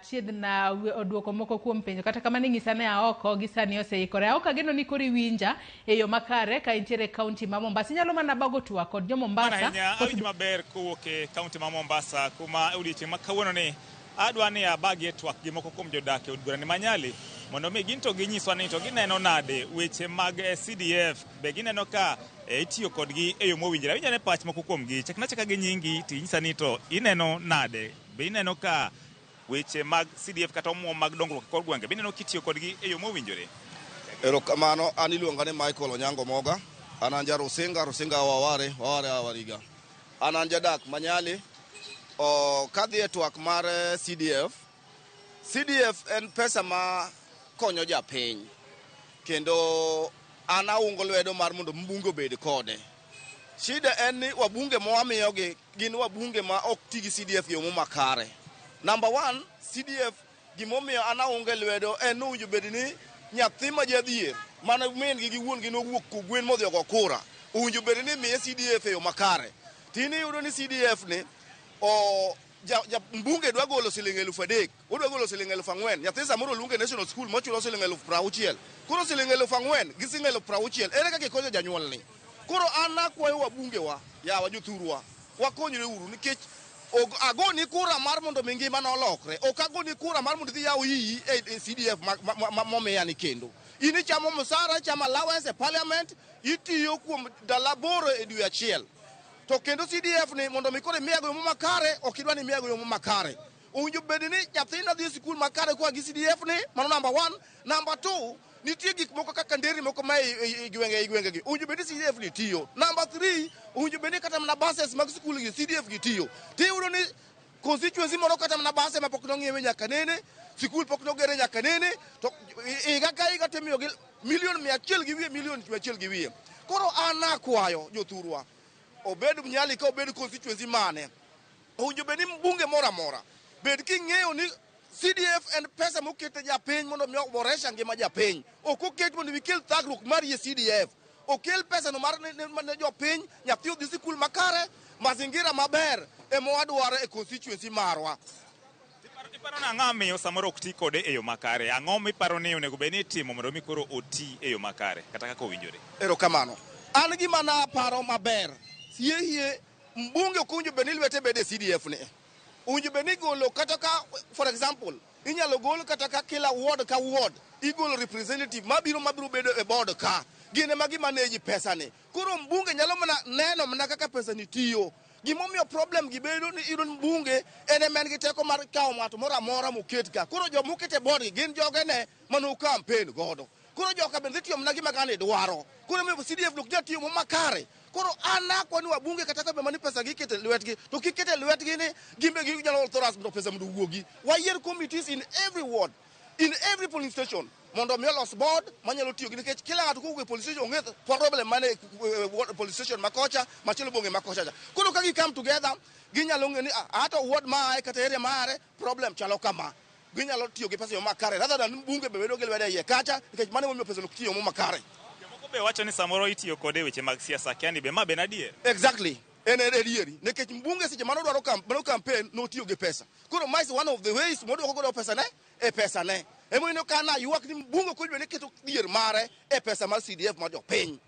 chiedhna oduoko moko kuom penjo. Kata kamano inyisa ni Aoko gi sani oseikore. Aoko ageno ni koro iwinja e yo makare ka intiere e kaunti ma Mombasa. Inyalo mana bago twak kod jo Mombasa. Ahinya awinjo maber kowuok e kaunti ma Mombasa kuma odiochieng' ma kawuono ni adwa ni abagie twak gi moko kuom jodak e od bura ni Manyali mondo mi gin to ginyiswa ni to gineno nade weche mag CDF, be gineno ka itiyo kodgi e yo mowinjore. Awinjo ane pach moko kuom gi. Chakna achaka gi nyingi to inyisa ni to ineno nade, be ineno ka weche mag CDF kata omuom mag dongruok e kor gwenge, be ineno kitiyo kodgi e yo mowinjore? Erokamano, an iluonga ni Michael Onyango Moga, an an ja Rusinga, Rusinga Waware, Waware Awariga. An an jadak Manyali. Kadhi e twak mar CDF, CDF en pesa ma konyo japiny, kendo an aungo lwedo mar mondo mbunge obed kode. Shida en ni wabunge ma wamiyogi gin wabunge ma ok ti gi CDF e yo makare. Number 1, CDF gimomiyo an aunge lwedo en ni owinjo bed ni nyathi ma jadhier mane min gi gi wuon gi nowuok kogwen modhi ogo kura, owinjo bed ni miye CDF e yo makare. Tini iyudo ni CDF ni ja mbunge dwa golo siling 3,000, odwa golo siling 4,000. Nyathi samoro oluonge National School mochulo siling 60,000. Koro siling 4,000 gi siling 60,000 ere kaka ikonyo janyuolni? Koro an akwayo wabungewa, yawa jothurwa, wakonyre uru nikech agoni kura mar mondo mi ngimana olokre. Ok agoni kura mar mondo idhi yaw iyi e CDF momiya ni kendo. In ichamo msara, ichamo allowance e parliament, itiyo kuom ndalo 8 e dwe achiel. To kendo CDF ni mondo mi koro imiyago yo makare, ok idwa ni imiyago yo makare. Owinjo bed ni nyathina dhi e sikul makare koa gi CDF ni, mano number 1. Number 2, nitie gik moko kaka nderni moko ma e gwenge e gwenge gi. Owinjo bed ni CDF ni tiyo. Number 3, owinjo bed ni kata mana buses mag sikul gi CDF gi tiyo. Tiyudo ni constituency moro kata mana base ma pok nong'iewe nyaka nene, sikul pok nogere nyaka nene, to higa ka higa timiyogi milion 100 gi wiye, milion 100 gi wiye. Koro an akwayo jothurwa, obed Nyali ka obed constituency mane, owinjo bed ni mbunge moro amora bed king'eyo ni CDF en pesa moket ne japiny mondo mi oboresha ngima japiny. Ok oket mondo mi kel thagruok mar yie CDF. Okel pesa no mar ne jopiny, nyathi odhi sikul makare, mazingira maber ema wadwaro e constituency marwa. Iparo ni ang'o miyo samoro ok ti kode e yo makare? Ang'o miparo ni onego bed ni itimo mondo mi koro oti e yo makare kata kaka owinjore? Erokamano. An gima naparo maber, hie hie mbunge ok owinjo bed ni lwete bede e CDF ni. Owinjo bed ni igolo kata ka, for example, inyalo gol kata ka kila ward ka ward igolo representative mabiro bedo e board ka. Gin ema gimanage pesa ni. Koro mbunge nyalo mana neno mana kaka pesa ni tiyo. Gimomiyo problem gi bedo ni iyudo ni mbunge en ema en gi teko mar kawo ng'ato moro amora moket ka. Koro joma oket e board gi gin jogene mane campaign godo. Koro joka bende dhi tiyo mana gima ng'ani dwaro. Koro emomiyo CDF ok nyal tiyo makare. Koro an akwa ni wabunge kata ka be mani pesa gi ikete lwetgi, to kik kete lwetgi ni gin be ginyalo authorize mondo pesa mondo owuogi. Wayier committees in every ward, in every polling station mondo mi olos board manyalo tiyo gi, nikech kila ng'ato kowuok e police station ong'e problem mane e police station makocha, machielo bonge makocha cha. Koro ka gi come together, ginyalo ng'e ni ato ward ma ae kata area ma are problem chalo kama. Ginyalo tiyo gi pesa e yo makare rather than mbunge be bedo gi lwedo e iye kacha, nikech mano emomiyo pesa no ok tiyo makare. Jomoko be wacho ni samoro itiyo kode e weche mag siasa, akia ni be ma be en adier? Exactly. En adieri, nikech mbunge seche mane odwaro mano campaign notiyo gi pesa. Koro ma is one of the ways modwoko godo pesa ne e pesa ne. Emomiyo ka naywak ni mbunge ok owinjo bed ni keto dhier mare e pesa mar CDF mar jopiny.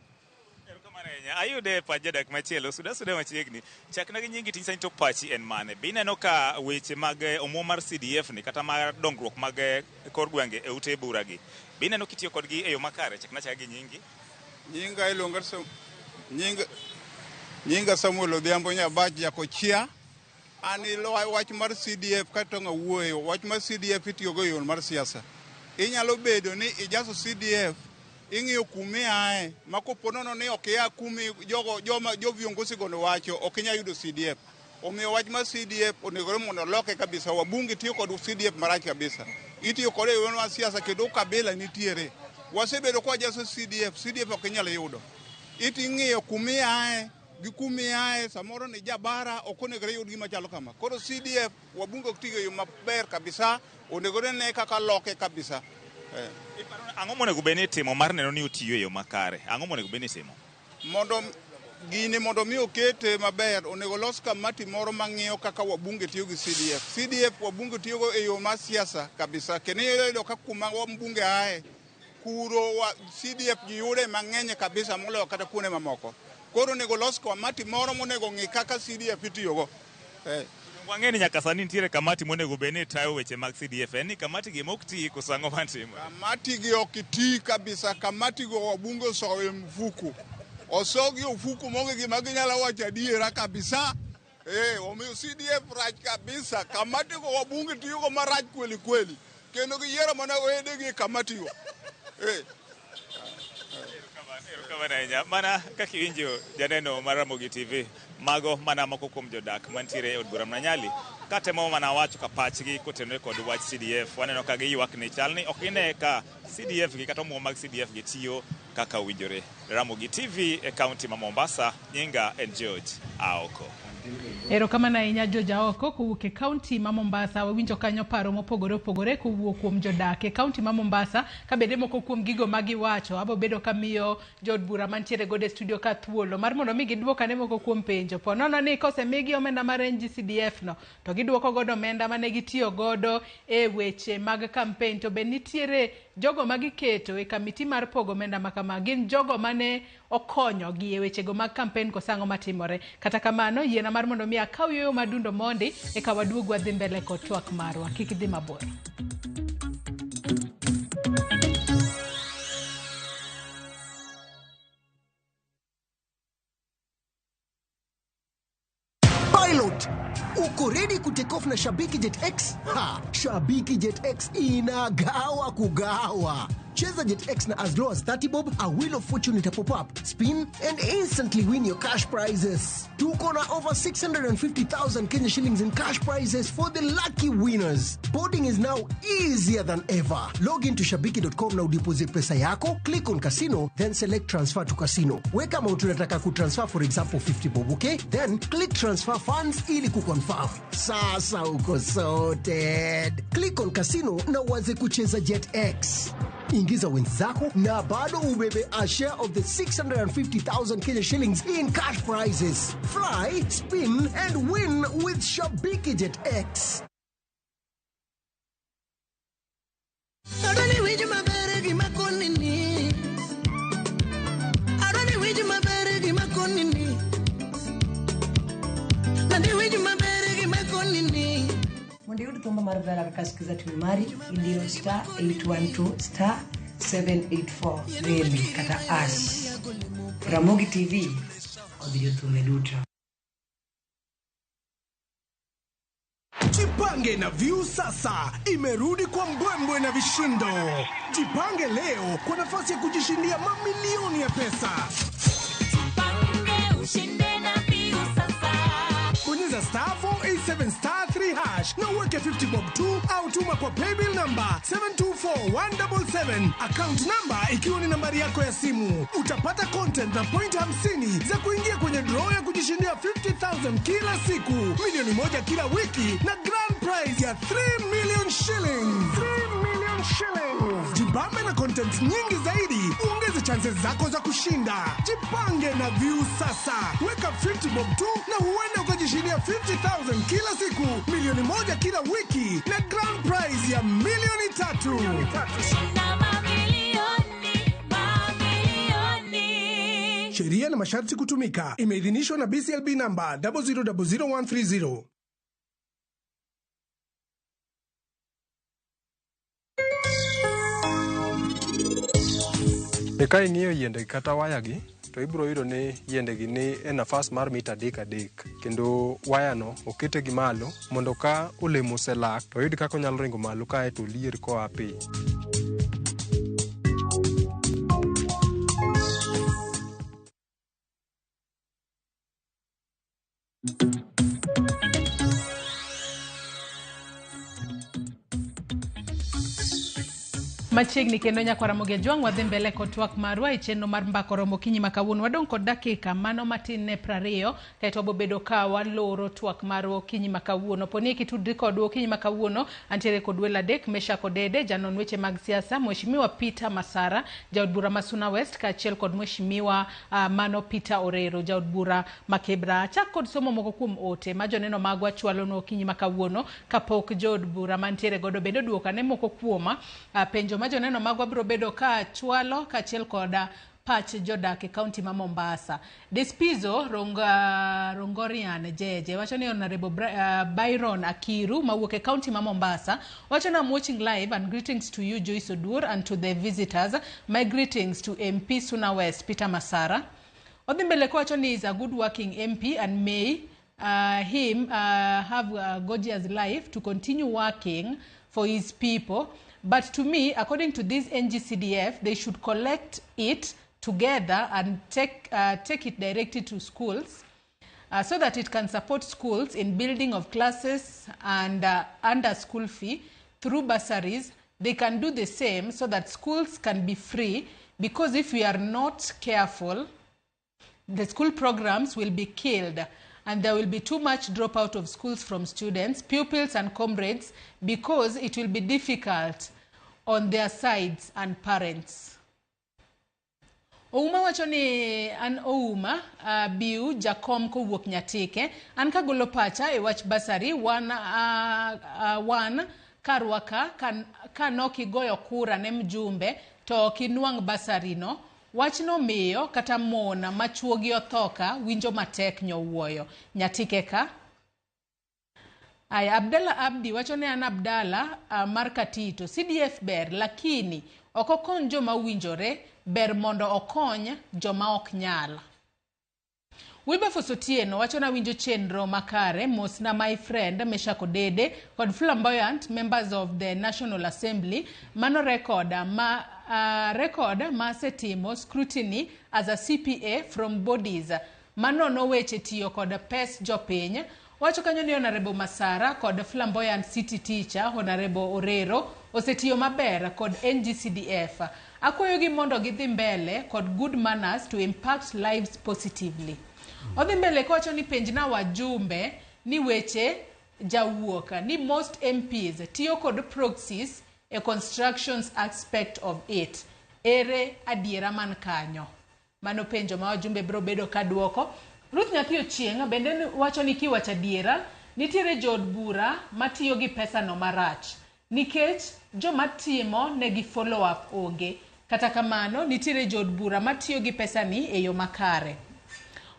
Ayude pach jadak machielo, suda suda machiegni. Chakna gi nyingi tinyisa ni to pachi en mane? Be ineno ka weche mag omuom mar CDF ni kata mar dongruok mag kor gwenge e ute bura gi, be ineno kitiyo kodgi e yo makare? Chakna chaka gi nyingi. Nyinga iluonga nyinga Samuel Odhiambo Nyabach Jakochia. An wach mar CDF kato ng'awuoyo, wach mar CDF itiyogo e yo mar siasa. Inyalo bedo ni ijaso CDF, ing'iyo kumiae, ma kopo nono ni ok ia kumi jogo joma jo viongozi go wacho, ok inyal yudo CDF. Omiyo wach mar CDF onegore mondo oloke kabisa. Wabunge tiyo kod CDF marach kabisa. Itiyo kode e yor mar siasa kendo ukabila nitiere. Wasebedo kwa jaso CDF, CDF ok inyal yudo. Iti ing'iyo kumiae gi kumiae, samoro ni jabara ok onegore yud gima chalo kama. Koro CDF wabunge ok tigo e yo maber kabisa, onegore ne kaka loke kabisa. Ang'o monego bed ni itimo mar neno ni otiyo e yo makare? Ang'o monego bed ni itimo? Mondo gini mondo mi okete maber, onego los kamati moro mang'iyo kaka wabunge tiyo gi CDF. CDF wabunge tiyogo e yo mar siasa kabisa, kendo iyudo ka kuma wabunge ae, kuro wa CDF ji yude mang'eny kabisa moloyo kata kuonde mamoko. Koro onego los kamati moro monego ng'i kaka CDF itiyogo. Wang'e ni nyaka sani nitiere kamati monego bed ni tayo weche mag CDF. En ni kamati gi mok ti koso ang'o matimo? Kamati gi ok ti kabisa, kamati go wabunge osoyo e mfuko. Osogi ofuko maonge gima ginyalo wacho adiera kabisa. Omiyo CDF rach kabisa. Kamati go wabunge tiyogo marach kweli kweli. Kendo giyiero mana wedegi e kamati go. Erokamano ahinya. Mana kaka iwinjo janeno mar Ramogi TV, mago mana moko kuom jodak mantiere e od bura ma Nyali katemo mana wacho ka pachgi kotenore kod wach CDF. Waneno ka giywak ni chal ni ok gine ka CDF gi kata omuom mag CDF gi tiyo kaka owinjore. Ramogi TV e kaunti ma Mombasa, nyinga en George Aoko. Erokamano ahinya George Aoko kowuok e kaunti ma Mombasa. Wawinjo kanyo paro mopogore opogore kowuok kuom jodak e kaunti ma Mombasa, ka bende moko kuom gigo ma giwacho abo bedo ka miyo jood bura mantiere godo e studio ka thuolo mar mondo mi giduok ane moko kuom penjo. Po nono ni kosemigi omenda mar NGCDF no, to giduoko godo omenda mane gitiyo godo e weche mag campaign, to be nitiere jogo ma giketo e kamiti mar pogo omenda ma kama gin jogo mane okonyogi e wechego mag campaign koso ang'o matimore. Kata kamano, yiena mar mondo mi akaw yueyo madundo mondi eka waduog wadhi mbele kod twak marwa. Kik idhi mabor. Pilot, uko ready kutake off na Shabiki Jet X? Ha, Shabiki Jet X inagawa kugawa. Cheza Jet X na as low as 30 bob, a wheel of fortune ita pop up, spin and instantly win your cash prizes. Tuko na over 650,000 Kenya shillings in cash prizes for the lucky winners. Boarding is now easier than ever. Log into shabiki.com na udeposit pesa yako, click on casino, then select transfer to casino. Weka amount unataka kutransfer, for example 50 bob, okay? Then click transfer funds ili kuconfirm. Sasa uko sorted. Click on casino na uanze kucheza Jet X. Ingiza wins zako na bado ubebe a share of the 650,000 Kenya shillings in cash prizes. Fly, spin and win with Shabiki Jet X. Mondo iyud thumba mar Vera kaka Skiza Tune mari, idiyo star 812 star 784 reli kata ash. Ramogi TV odhi jothumbe duto. Jipange na View sasa imerudi kwa mbwembwe na vishindo. Jipange leo kwa nafasi ya kujishindia mamilioni ya pesa. Jipange ushinde na View sasa. Bonyeza star 487 star 3 hash na uweke 50 bob tu au tuma kwa paybill number 724177, account number ikiwa ni nambari yako ya simu. Utapata content na point 50 za kuingia kwenye draw ya kujishindia 50,000 kila siku, milioni 1 kila wiki na grand prize ya 3 million shillings. 3 million shillings. Jibambe na content nyingi zaidi, uongeze chances zako za kushinda. Jipange na View sasa. Weka 50 bob tu na huenda ukajishindia 50,000 kila siku, milioni 1 kila wiki na grand prize ya milioni 3. Shinda mamilioni, mamilioni. Sheria na masharti kutumika. Imeidhinishwa na BCLB number 0000130. Ka ing'iyo yiende kata waya gi, to ibiro yudo ni yiende gi ni e nafas mar mita 3 3, kendo waya no okete gi malo mondo ka olemo oselak to oyud kaka onyalo ringo malo kae to olier koa piny. Machiegni kendo nyakwara Ramogi Ajwang' wadhi mbele kod twak marwa e chenro mar mbako romo okinyi ma kawuono. Wadong' kod dakika mano matin ne 20 kaeto wabobedo ka waloro twak marwa okinyi ma kawuono. Poni kitudri kodwa okinyi ma kawuono, antiere kod welo adek, Meshack Odede, janon weche mag siasa, Mheshimiwa Peter Masara, jaod bura ma Suna West, kaachiel kod Mheshimiwa mano Peter Orero, jaod bura ma Kibra. Achak kod somo moko kuom ote ma joneno magwa chwalonwa okinyi ma kawuono kapok jood bura mantiere godo bende oduoko ane moko kuom penjo ma joneno magwa biro bedo ka chwalo kaachiel kod pach jodak e kaunti ma Mombasa. Despizo Rongorian Jeje wacho ni Honorable Byron Akiru mawuok e kaunti ma Mombasa wacho ni I'm watching live and greetings to you Joyce Oduor and to the visitors. My greetings to MP Suna West Peter Masara. Odhi mbele kowacho ni is a good working MP and may him have a gorgeous life to continue working for his people. But to me, according to this NGCDF, they should collect it together and take it directly to schools so that it can support schools in building of classes and under school fee through bursaries. They can do the same so that schools can be free, because if we are not careful, the school programs will be killed and there will be too much dropout of schools from students, pupils and comrades, because it will be difficult on their sides and parents. Ouma wacho ni an Ouma Biu Jakom kowuok Nyatike, an kagolo pacha e wach basari wan karwa ka nokigoyo kura ne mjumbe to ok inwang' basari no. Wachno miyo kata mon ma chuogi othoka winjo matek nyowuoyo. Nyatike ka. Aya, Abdalla Abdi wacho ni an Abdalla mar Katito. CDF ber lakini ok okony joma owinjore, ber mondo okony joma ok nyal. Wilberforce Otieno wacho na winjo chenro makare, mosna my friend Meshack Odede kod flamboyant members of the National Assembly. Mano record ma asetimo scrutiny as a CPA from bodies manono weche tiyo kod pes jopiny. Wacho kanyo ni Honorable Masara kod flamboyant city teacher Honorable Orero osetiyo maber kod NGCDF. Akwayogi mondo gidhi mbele kod good manners to impact lives positively. Odhi mbele kowacho ni penjna wajumbe ni weche jawuok ni most MPs tiyo kod proxies e constructions aspect of it. Ere adiera man kanyo? Mano penjo ma wajumbe biro bedo ka duoko. Ruth Nyathi Ochieng' bende wacho ni kiwacho adiera, nitiere jood bura matiyo gi pesa no marach nikech joma timo negi follow up onge. Kata kamano, nitiere jood bura matiyo gi pesa ni e yo makare.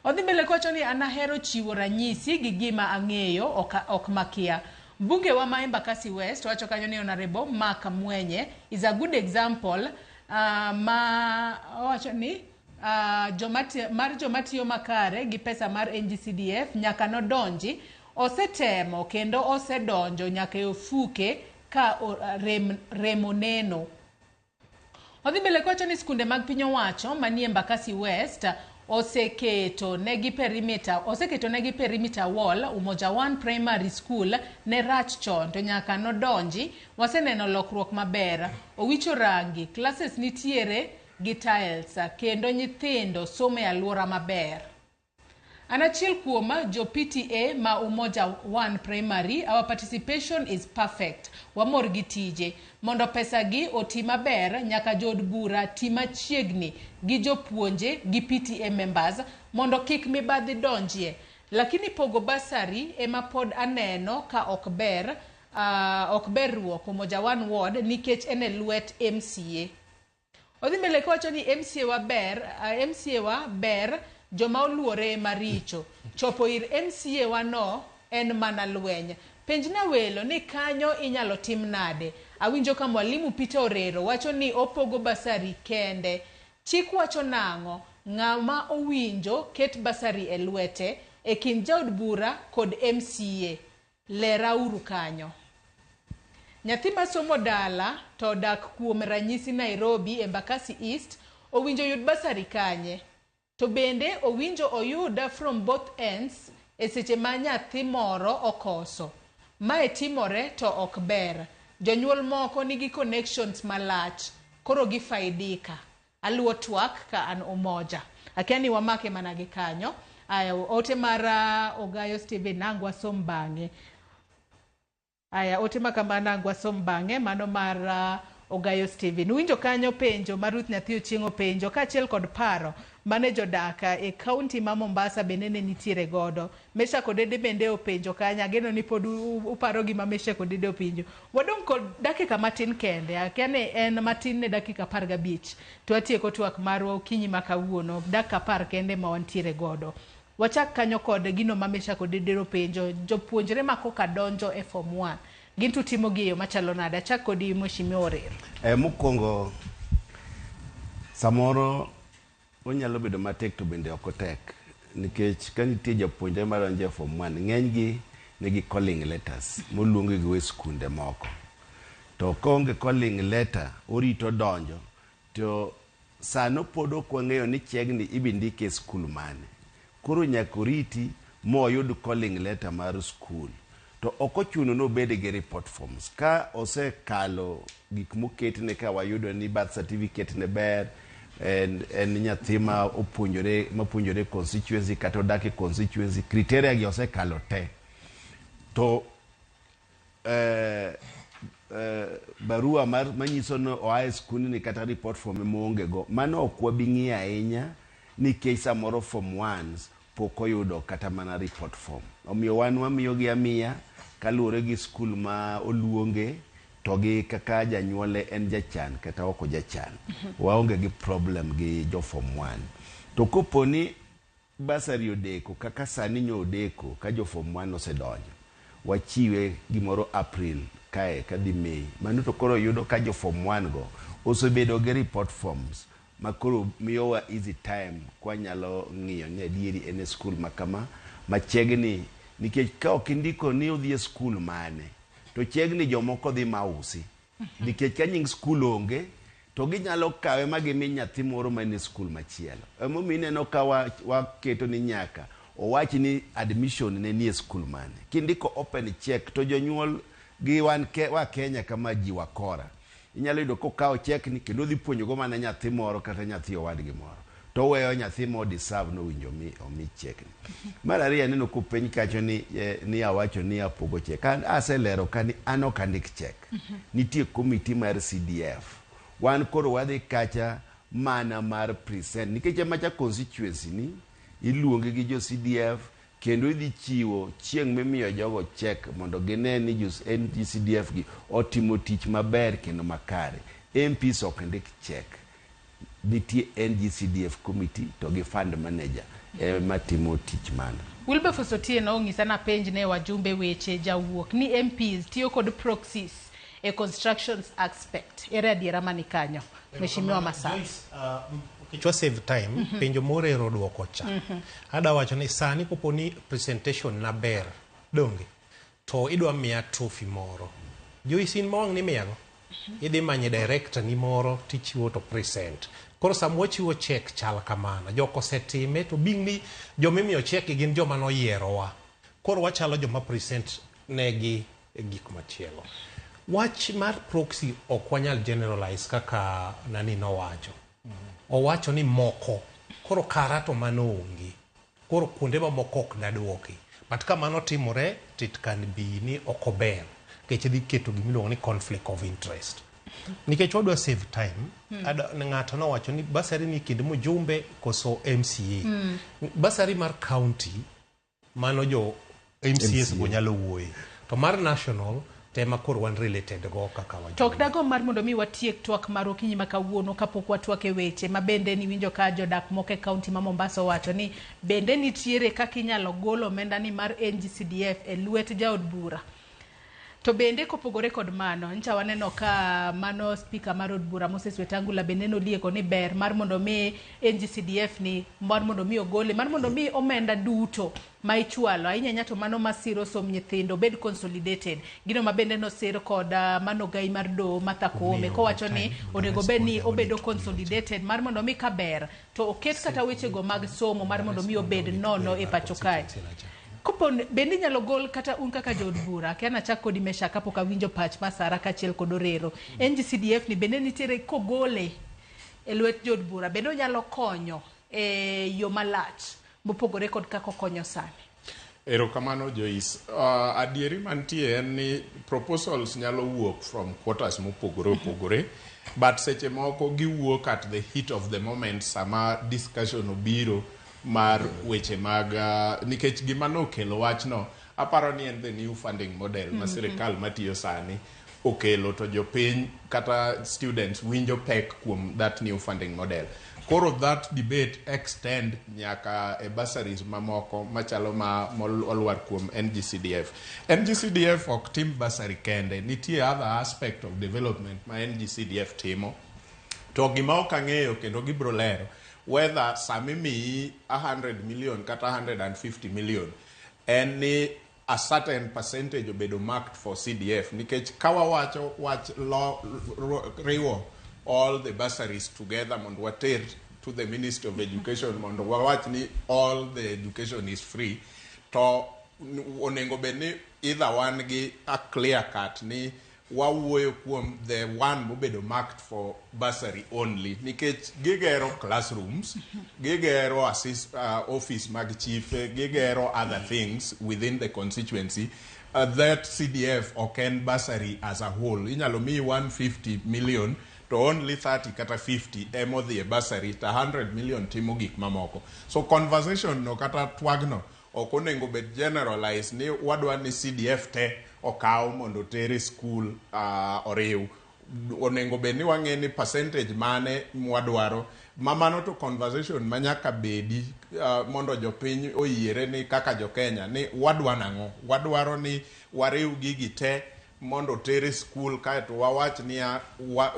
Odhi mbele kowacho ni an ahero chiwo ranyisi gi gima ang'eyo ok makia. Mbunge wa ma Embakasi West wacho kanyo ni Honorable Mark Mwenye is a good example ma owacho ni mar joma tiyo makare gi pesa mar NGCDF nyaka nodonji, osetemo kendo osedonjo nyaka e ofuke ka remo neno. Odhi mbele kowacho ni skunde mag piny owacho manie Embakasi West oseketo negi perimeter wall. Umoja One Primary School ne rach chon to nyaka nodonji waseneno lokruok maber. Owicho rangi, classes nitiere gi tiles kendo nyithindo somo e alwora maber. An achiel kuom jo PTA ma Umoja One Primary, our participation is perfect. Wamor gi tije. Mondo pesa gi oti maber, nyaka jood bura ti machiegni gi jopuonje gi PTA members mondo kik mibadhi donjie. Lakini pogo basari ema pod aneno ka ok ber, ok ber ruok Umoja One Ward nikech en e lwet MCA. Odhi mbele kowacho ni MCA wa ber joma oluore maricho. Chopo ir MCA wa no en mana lweny. Penjna welo ni kanyo inyalo tim nade? Awinjo ka mwalimu Peter Orero wacho ni opogo basari kende. Chik wacho nang'o? Ng'ama owinjo ket basari e lwete e kind jaod bura kod MCA. Lera uru kanyo. Nyathi masomo dala to dak kuom ranyisi Nairobi Embakasi East owinjo yud basari kanye? To bende owinjo oyuda from both ends e seche ma nyathi moro okoso. Mae timore to ok ber. Jonyuol moko nigi connections malach, koro gifaidika. Aluwo twak ka an Umoja. Akia ni wamake mana gi kanyo. Aya, ote mar Ogayo Steven nang' wasom bang'e. Aya, ote ma kama nang' wasom bang'e, mano mar Ogayo Steven. Uwinjo kanyo penjo ma Ruth Nyathi Ochieng' openjo kaachiel kod paro mane jodak e kaunti ma Mombasa bende ne nitiere godo. Mesha Kodede bende openjo kanyo, ageno ni pod uparo gima Mesha Kodede openjo. Wadong' kod dakika matin kende, akia ni en matin ne dakika 15 to watieko twak marwa okinyi ma kawuono, dakika 10 kende ma wantiere godo. Wachak kanyo kod gino ma Mesha Kodede openjo, jopuonjre ma koka donjo e form 1 gin to timo gi e yo machalo nade? Achak kodi Mheshimiwa Orer. Mokwongo samoro onyalo bedo matek to bende ok otek nikech ka nitie japuonjre madonjo e form 1 ng'eny gi nigi calling letters moluongi go e skunde moko to koonge calling letter orito donjo to sano pod ok wang'eyo ni chiegni ibi ndike e skul mane koro nyaka oriti moyud calling letter mar skul to ok ochuno ni obed gi report forms ka osekalo gik moketne ka wayudo ni birth certificate ne ber en nyathi ma opuonjore mapuonjore constituency kata odak e constituency criteria gi osekalo te to barua mar manyiso ni oa e skundni kata report form ema go mano ok wabi ng'iyo ahinya nikech samoro form ones pok oyudo kata mana report form omiyo wan wamiyogi amiya kaluwore gi skul ma oluonge to gi kaka janyuole en jachan kata ok ojachan waonge gi problem gi jo form 1 to kopo ni bursary odeko kaka sani nyo odeko ka jo form 1 osedonjo wachiwe gimoro April kae kadhi May mano to koro yudo ka jo form 1 go osebedo gi report forms ma koro miyowa easy time kwanyalo ng'iyo ni adieri en e skul ma kama machiegni nikech ka ok indiko ni odhi e skul mane to chiegni jomoko dhi mausi nikech ka nying skul onge to ginyalo kawe ma gimi nyathi moro man e skul machielo emomiyo ineno ka waketo ni nyaka owach ni admission ne nie skul mane kindiko open check to jonyuol gi wan wa Kenya kama ji wakora inyalo yudo kokawo check ni kendo odhi puonjogo mana nyathi moro kata nyathi owadgi moro to oweyo nyathi mo deserve nowinjo omi check ni mar ariyo aneno kopenj kacho ni, ni awacho ni apogo check an aselero ka ni an ok andik check nitie committee mar CDF wan koro wadhi kacha mana mar present nikech emacha constituency ni iluongi gi jo CDF kendo idhi chiwo chieng' mimiyo jogo check mondo gine ni jo NGCDF gi otimo tich maber kendo makare MPs ok ndik check nitie NGCDF committee to gi fund manager ema timo tich mano. Wilberforce Otieno onyisa napenj ne wajumbe weche jawuok ni MPs tiyo kod proxies e constructions aspect. Ere adiera mani kanyo? Mheshimiwa Masara. Joyce, nikech wa save time, penjo morero duoko cha. Ada wacho ni sani kopo ni presentation na ber, donge? To idwa miya trophy moro. Joyce in ma wang' ni miyago? Idhi manyo director ni moro tichiwo to present. Koro sama wachiwo check chal kamano. Jok osetime to being ni jomimiyo check gin joma noyierowa. Koro wachalo joma present negi gik machielo. Wach mar proxy ok wanyal generalize kaka nani nowacho. Owacho ni moko. Koro kara to mano onge. Koro kuonde mamoko ok naduoki. But ka mano timore, to it can be ni ok ober. Nikech dhi keto gimiluongo ni conflict of interest. Nikech wadwa save time, ng'ato nowacho ni bursary ni kind mjumbe koso MCA. Bursary mar county, mano jo MCAs go nyalo wuoye. To mar national, tema koro wan related go kaka wajumbe. To ok dagomb mar mondo mi watiek twak mar okinyi ma kawuono kapok watwak e weche ma bende niwinjo ka jodak moko e kaunti ma Mombasa owacho ni bende nitiere kaka inyalo gol omenda ni mar NGCDF e lwet jaod bura. To bende kopogore kod mano, ncha waneno ka mano speaker mar od bura Moses Wetangula bende nolieko ni ber mar mondo mi NGCDF ni mar mondo mi ogole mar mondo mi omenda duto ma ichwalo ahinya ahinya to mano masiro som nyithindo obed consolidated. Gino ma bende nosir kod mano gai mar doho Martha Koome kowacho ni onego bed ni obedo consolidated mar mondo mi kaber to oket kata wechego mag somo mar mondo mi obed nono e pacho kae. Kopo bende inyalo gol kata un kaka jood bura, akia nachak kodi Meshack kapok awinjo pach Masara kaachiel kod Orero. NGCDF ni bende nitiere kogole e lwet jood bura, bende onyalo konyo e yo malach mopogore kod kaka okonyo sani? Erokamano Joyce. Adieri mantie en ni proposals nyalo wuok from quarters mopogore opogore, but seche moko giwuok at the heat of the moment sama discussion obiro mar weche mag nikech gima nokelo wachno aparo ni en the new funding model ma sirikal matiyo sani okelo, to jopiny kata students winjo pek kuom that new funding model. Koro that debate extend nyaka e bursaries mamoko machalo ma olwar kuom NGCDF. NGCDF ok tim bursary kende, nitie other aspect of development ma NGCDF timo. To gima ok ang'eyo kendo gibro lero whether samimiyi 100 million kata 150 million en ni a certain percentage obedo marked for CDF, nikech ka wawacho wach riwo all the bursaries together mondo water to the Ministry of Education mondo wawach ni all the education is free, to onego bed ni either wan gi a clear cut ni wawuoyo kuom the one mobedo marked for bursary only, nikech gigero classrooms, gigero office mag chife, gigero other things within the constituency. That CDF ok en bursary as a whole. Inyalo miyi 150 million to only 30 kata 50 emodhi e bursary, to 100 million timo gik mamoko. So conversation no kata twagno ok onego bed generalize ni wadwa ni CDF te okaw mondo oter e school oriw. Onego bed ni wang'e ni percentage mane mwadwaro ma mano, to conversation ma nyaka bedi mondo jopiny oyiere ni kaka jo-Kenya ni wadwa nang'o. Wadwaro ni wariw gigi te mondo oter e school kaeto wawach niya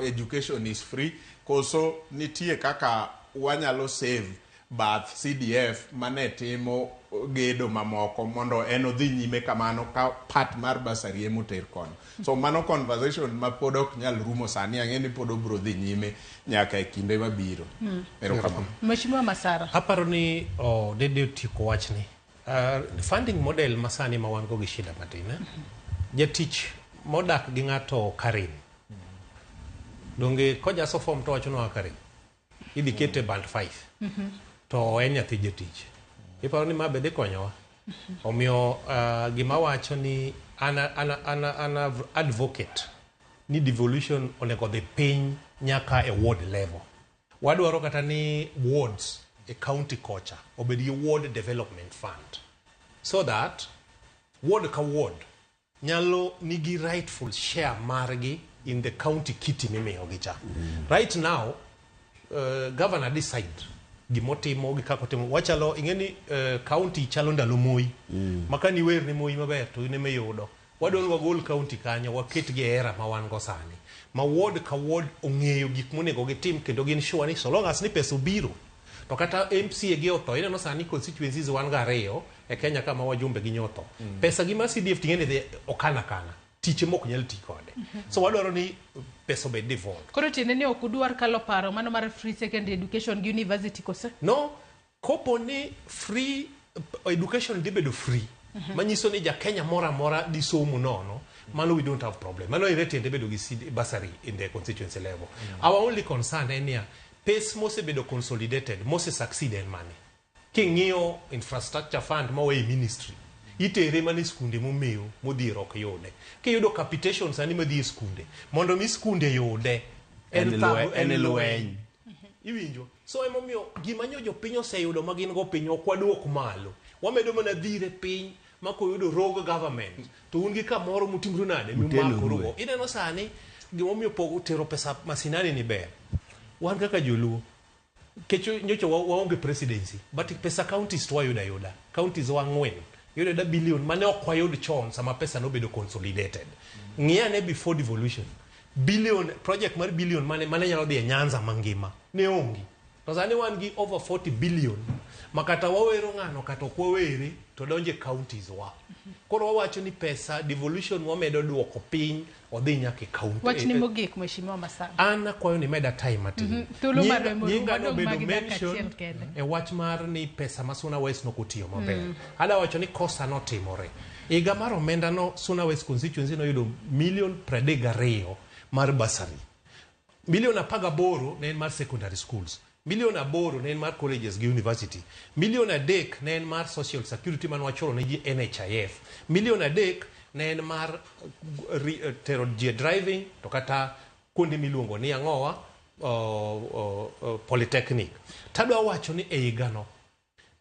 education is free, koso nitie kaka wanyalo save bath CDF mane timo gedo mamoko mondo en odhi nyime kamano ka part mar bursary emoter kono. So mano conversation ma pod ok nyal rumo sani, ang'e ni pod obro dhi nyime nyaka e kinde mabiro. Erokamano. Mheshimiwa Masara. Aparo ni Dede otieko wachni. Funding model masani ma wan go gi shida matin, eh? Jatich modak gi ng'ato Karen, donge kojaso form to wacho nwa Karen idhi kete band 5 to en nyathi jatich, iparo ni ma be dhi konyowa? Omiyo gima wacho ni an advocate ni devolution onego dhi piny nyaka e ward level. Wadwaro kata ni wards e county kocha obed gi ward development fund, so that ward ka ward nyalo nigi rightful share margi in the county kitty mimiyogi cha. Right now governor decide gimotimo gi kaka otimo. Wachalo ing'e ni county chalo ndalo Moi ma ka niwer ne Moi maber to in ema iyudo. Wadwaro ni wagol county kanyo, waket gi e era ma wan go sani ma ward ka ward ong'eyo gik monego gitim kendo gin sure ni so long as ni pesa obiro to kata MCA gi otho. Ineno sani constituencies wan go ariyo e Kenya ka ma wajumbe gi nyotho pesa gi mar CDF ting'e ni dhi okana kana tiche mok nyal ti kode. So wadwaro ni pesa obed devolved. Koro tiende ni ok udwar kalo paro mano mar free secondary education gi university kose? No, kopo ni free education dhi bedo free, manyiso ni ja Kenya moro amora dhi somo nono, mano we don't have problem. Mano ere tiende bedo gi bursary in the constituency level. Our only concern en niya, pes mosebedo consolidated mose succeed en mane? King'iyo infrastructure fund mowe e ministry, itere mana e skunde momew modhier ok yude. Kiyudo capitation sani madhi e skunde mondo mi skunde yude en En thago, en en lweny. Lweny iwinjo. So emomiyo gima nyo jopiny oseyudo ma gin go piny ok waduok malo, wamedo mana dhire piny ma koyudo rogue government to un gi kamoro mutimru nade mimakorugo. Ineno sani gimomiyo pogo tero pesa masinani ni ber. Wan kaka joluo kech nyocha waonge presidency, but pesa counties to wayudo ayuda. Counties wa ang'wen yudo ayuda billion mane ok wayud chon sama pesa nobedo consolidated. Ng'i ane before devolution, billion project mar billion mane nyalo dhi e Nyanza mangima ne onge. To sani wan gi over 40 billion ma kata wawero ng'ano kata ok wawere to donjo e counties wa. Koro wawacho ni pesa devolution wamedo duoko piny odhi nyaka e county. Wachni mogik Mheshimiwa Masaba. An akwayo ni meda time matin. Thuolo Nyinga- mar Wemo nyinga wadong' nobedo magi dakika mention achiel kende. e wach mar ni pesa ma Suna West nokotiyo maber. Ada wacho ni kosa notimore. Higa mar omenda no Suna West constituency noyudo milion 32 mar bursary. Milion 18 ne en mar secondary schools. Milion 8 ne en mar colleges gi university. Milion 3 ne en mar social security mane wachulo ne ji NHIF. Milion 3 ne en mar tero ji e driving to kata kuonde miluongo ni ang'owa polytechnic. Tadwa wacho ni e higano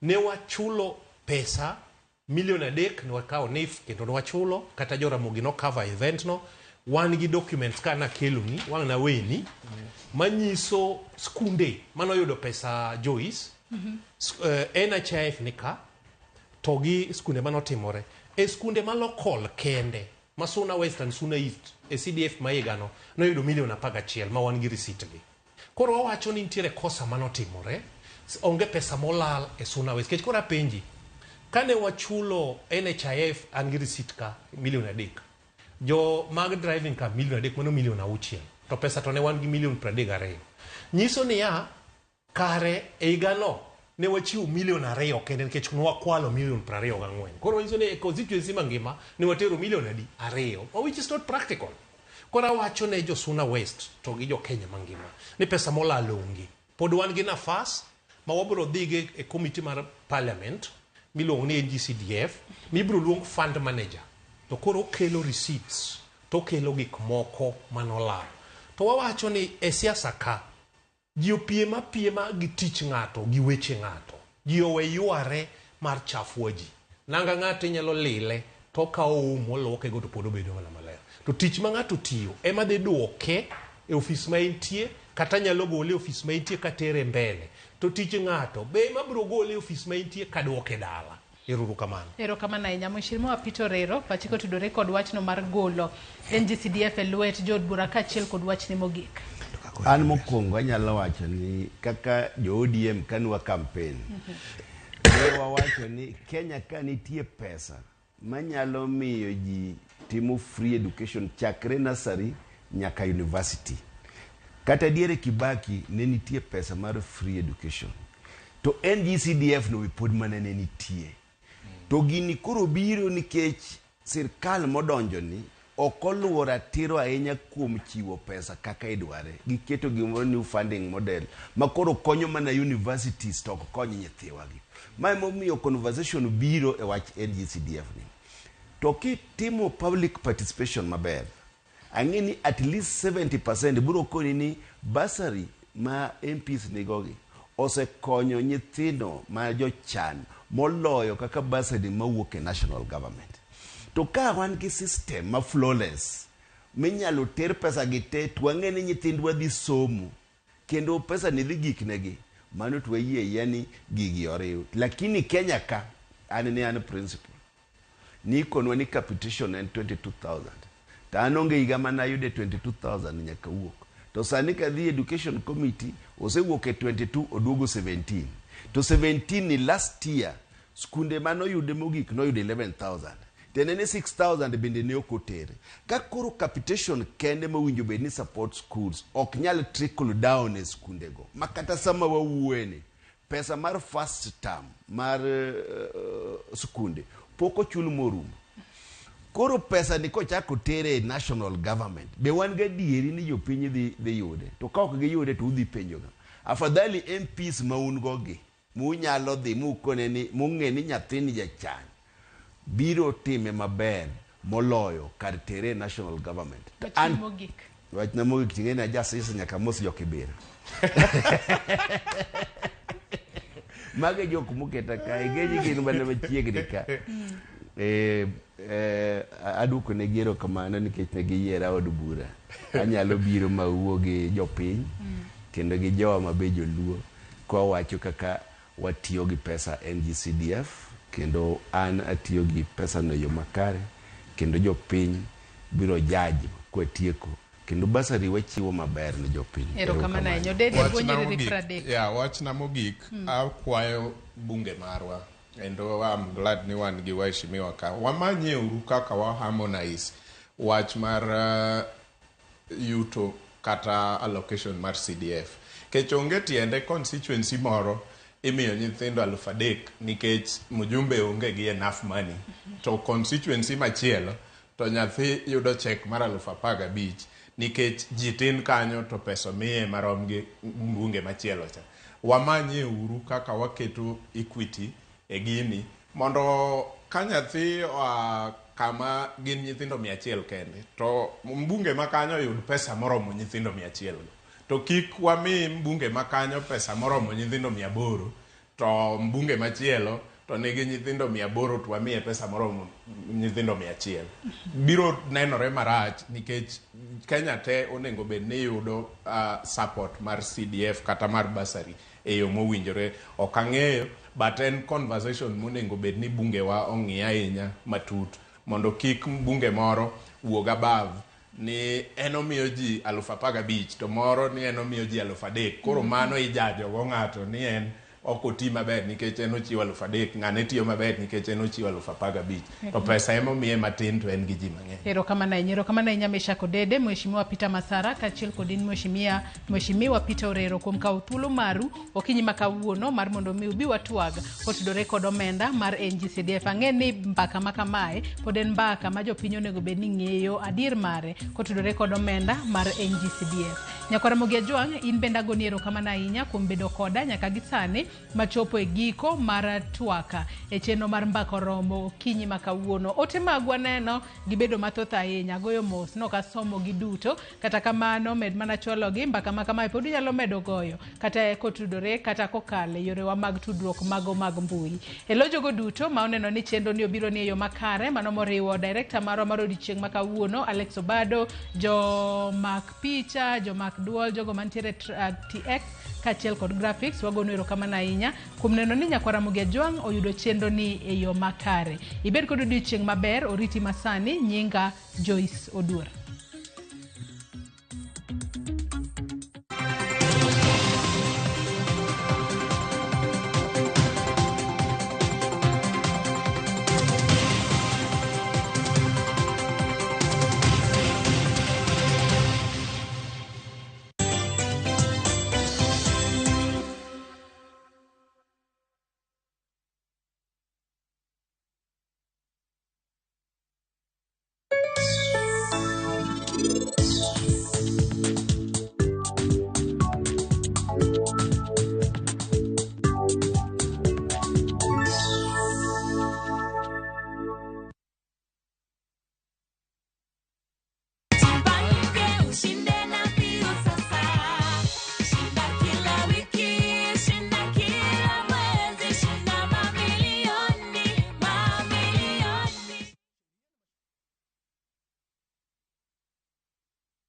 ne wachulo pesa milion 3 ne wakawo NIF kendo ne wachulo kata Joramogi no cover event no. Wan gi documents ka nakeloni wang' naweni manyiso skunde manoyudo pesa Joyce. NHIF ni ka to gi skunde manotimore e skunde ma local kende ma Suna West and Suna East e CDF ma higano noyudo milion 11 ma wan gi receipt gi. Koro wawacho ni nitiere kosa manotimore, onge pesa molal e Suna West. Nikech koro apenji, kane wachulo NHIF an gi receipt ka milion 3, jo mag driving ka milion 3 mano milion 6, to pesa to ne wan gi milion 32. Nyiso niya, kare e higano ne wachiwo milion 2 kende nikech ne wakwalo milion 24. Koro nyiso ni e constituency mangima ne watero milion adi? 2, which is not practical. Koro awacho ne jo Suna West to gi jo Kenya mangima ni pesa molal onge. Pod wan gi nafas ma wabiro dhigo e committee mar parliament miluongo ni NGCDF mibiro luong fund manager to koro okelo receipts to okelo gik moko manolal. To wawacho ni e siasa ka ji opiem apiema gi tich ng'ato gi weche ng'ato. Ji owe yware mar chafua ji. Nanga ng'ato inyalo lile to okawo omo oluoke go to pod obedo mana maler. To tich ma ng'ato tiyo ema dhi duoke e ofis ma entie kata nyalo gole e ofis ma entie katere mbele. To tich ng'ato be ema biro gole e ofis ma entie kaduoke dala. Ero kamano. Erokamano ahinya. Mheshimiwa Peter Orero, pachi kotudore kod wachno mar golo NGCDF e lwet jood bura kaachiel kod wachni mogik. An mokwongo anyalo wacho ni kaka jo ODM kanwa campaign ne wawacho ni Kenya ka nitie pesa manyalo miyo ji timo free education chakre nursery nyaka university. Kata diere Kibaki ne nitie pesa mar free education. To NGCDF no be pod mana ne nitie. To gini koro biro nikech sirkal modonjo ni ok oluwo ratiro ahinya kuom chiwo pesa kaka idware. Giketo gimoro new funding model ma koro konyo mana universities to ok kony nyithiwagi. Ma emomiyo conversation biro e wach NGCDF ni. To kitimo public participation maber, ang'e ni at least 70% biro koni ni bursary ma MPs nigogi osekonyo nyithindo ma jochan moloyo kaka bursary mawuok e national government. To ka wan gi system ma flawless minyalo ter pesa gi te to wang'e ni nyithindwa dhi somo kendo pesa ni dhi giknegi, mano to wayie ayieya ni gigi oriw. Lakini Kenya ka an ne an principal nikonwa ni capitation en 22,000 to an onge higa mane ayude 22,000 nyaka wuok. To sani kadhi education committee osewuok e 22 oduogo 17. To 17 ni last year skunde manoyude mogik noyudo 11,000. Tiende ni 6,000 bende ne ok otere. Ka koro capitation kende mowinjo bed ni support schools ok nyal trickle down e skundego. Ma kata sama wawuoye ni pesa mar first term mar skunde pok ochul morumo. Koro pesa ni kochako tere e national government, be wan gadieri ni jopiny dhi yude? To ka ok giyude to udhi penjo ng'a? Afadhali MPs ma un go gi, munyalo dhi mukone ni mung'e ni nyathini jachan, biro time maber moloyo kar tere e national government. To Wachni an mogik. wachna mogik ting'e ni ajasiasa nyaka mos jokibira. Mago e jok moketa ka, ing'e gin mana machiegni ka. Aduoko negi erokamano nikech ne giyiera od bura. Anyalo biro mawuo gi jopiny kendo gi jowa mabe joluo kwawacho kaka watiyo gi pesa NGCDF kendo an atiyo gi pesa no e yo makare kendo jopiny biro judge kwatieko Kendo basari wachiwo maber ne jopiny. Erokamano ahinya. Odede Wachna Bwonyerere mogik- 30. ya, wachna mogik akwayo bunge marwa kendo I'm glad ni wan gi waheshimiwa ka wamanyeuru kaka wa harmonize wach mar yuto kata allocation mar CDF kech onge tiende constituency moro imiyo nyithindo 3,000 nikech mjumbe onge gi enough money to constituency machielo to nyathi yudo chek mar 15,000 nikech ji tin kanyo to pesa miye marom gi mbunge machielo cha. Wamanye uru kaka waketo equity e gini mondo ka nyathi oa kama gin nyithindo 100 kende to mbunge ma kanyo oyud pesa moromo nyithindo 100 go. To kik wami mbunge ma kanyo pesa moromo nyithindo 800 to mbunge machielo to nigi nyithindo 800 to wamiye pesa moromo nyithindo 100. Biro nenore marach nikech Kenya te onego bed ni yudo support mar CDF kata mar bursary e yo mowinjore. Ok ang'eyo, but en conversation monego bed ni bungewa ong'i ahinya matut mondo kik mbunge moro wuog above ni en omiyo ji 15,000 to moro ni en omiyo ji 3,000. Koro mano ijajo go ng'ato ni en ok oti maber nikech en ochiwo 3,000, ng'ane tiyo maber nikech en ochiwo 15,000. To pesa emomiye matin to en gi ji mang'eny. Erokamano ahinya, erokamano ahinya Meshak Odede, Mheshimiwa Peter Masara kaachiel kod in Mheshimiwa Peter Orero kuom kawo thuolo maru okinyi ma kawuono mar mondo mi ubi watwag kotudore kod omenda mar NGCDF. Ang'e ni mbaka ma kamae pod en mbaka ma jopiny onego bed ni ng'eyo adier mare kotudore kod omenda mar NGCDF. Nyakwar Ramogi Ajwang', in bende agoni erokamano ahinya kuom bedo koda nyaka gi sani machopo e giko mar twaka e chenro mar mbaka oromo okinyi ma kawuono. Ote magwa neno gibedo mathoth ahinya, agoyo mos nok asomo gi duto, kata kamano med mana chwalogi. Mbaka ma kamae pod inyalo medo goyo kata kotudore kata kokalo e yorewa mag tudruok mago mag mbui. E lo jogo duto ma oneno ni chenro ni obiro ni e yo makare, mano moriwo director marwa mar odiochieng' ma kawuono Alex Obado, jomak picha, jomak duol, jogo mantiere TX kaachiel kod graphics, wagono erokamano ahinya kuom neno ni Nyakwar Ramogi Ajwang' oyudo chenro ni e yo makare. Ibed kod odiochieng' maber, oriti masani, nyinga Joyce Oduor.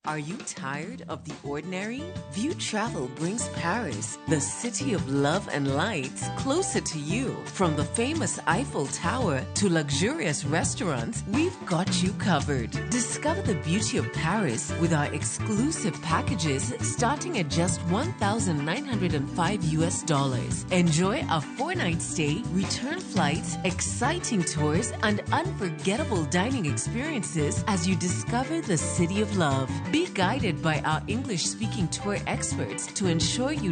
Are you tired of the ordinary? View Travel brings Paris, the city of love and lights, closer to you. From the famous Eiffel Tower to luxurious restaurants, we've got you covered. Discover the beauty of Paris with our exclusive packages starting at just $1,905 US. Enjoy a 4-night stay, return flights, exciting tours, and unforgettable dining experiences as you discover the city of love. Be guided by our English-speaking tour experts to ensure you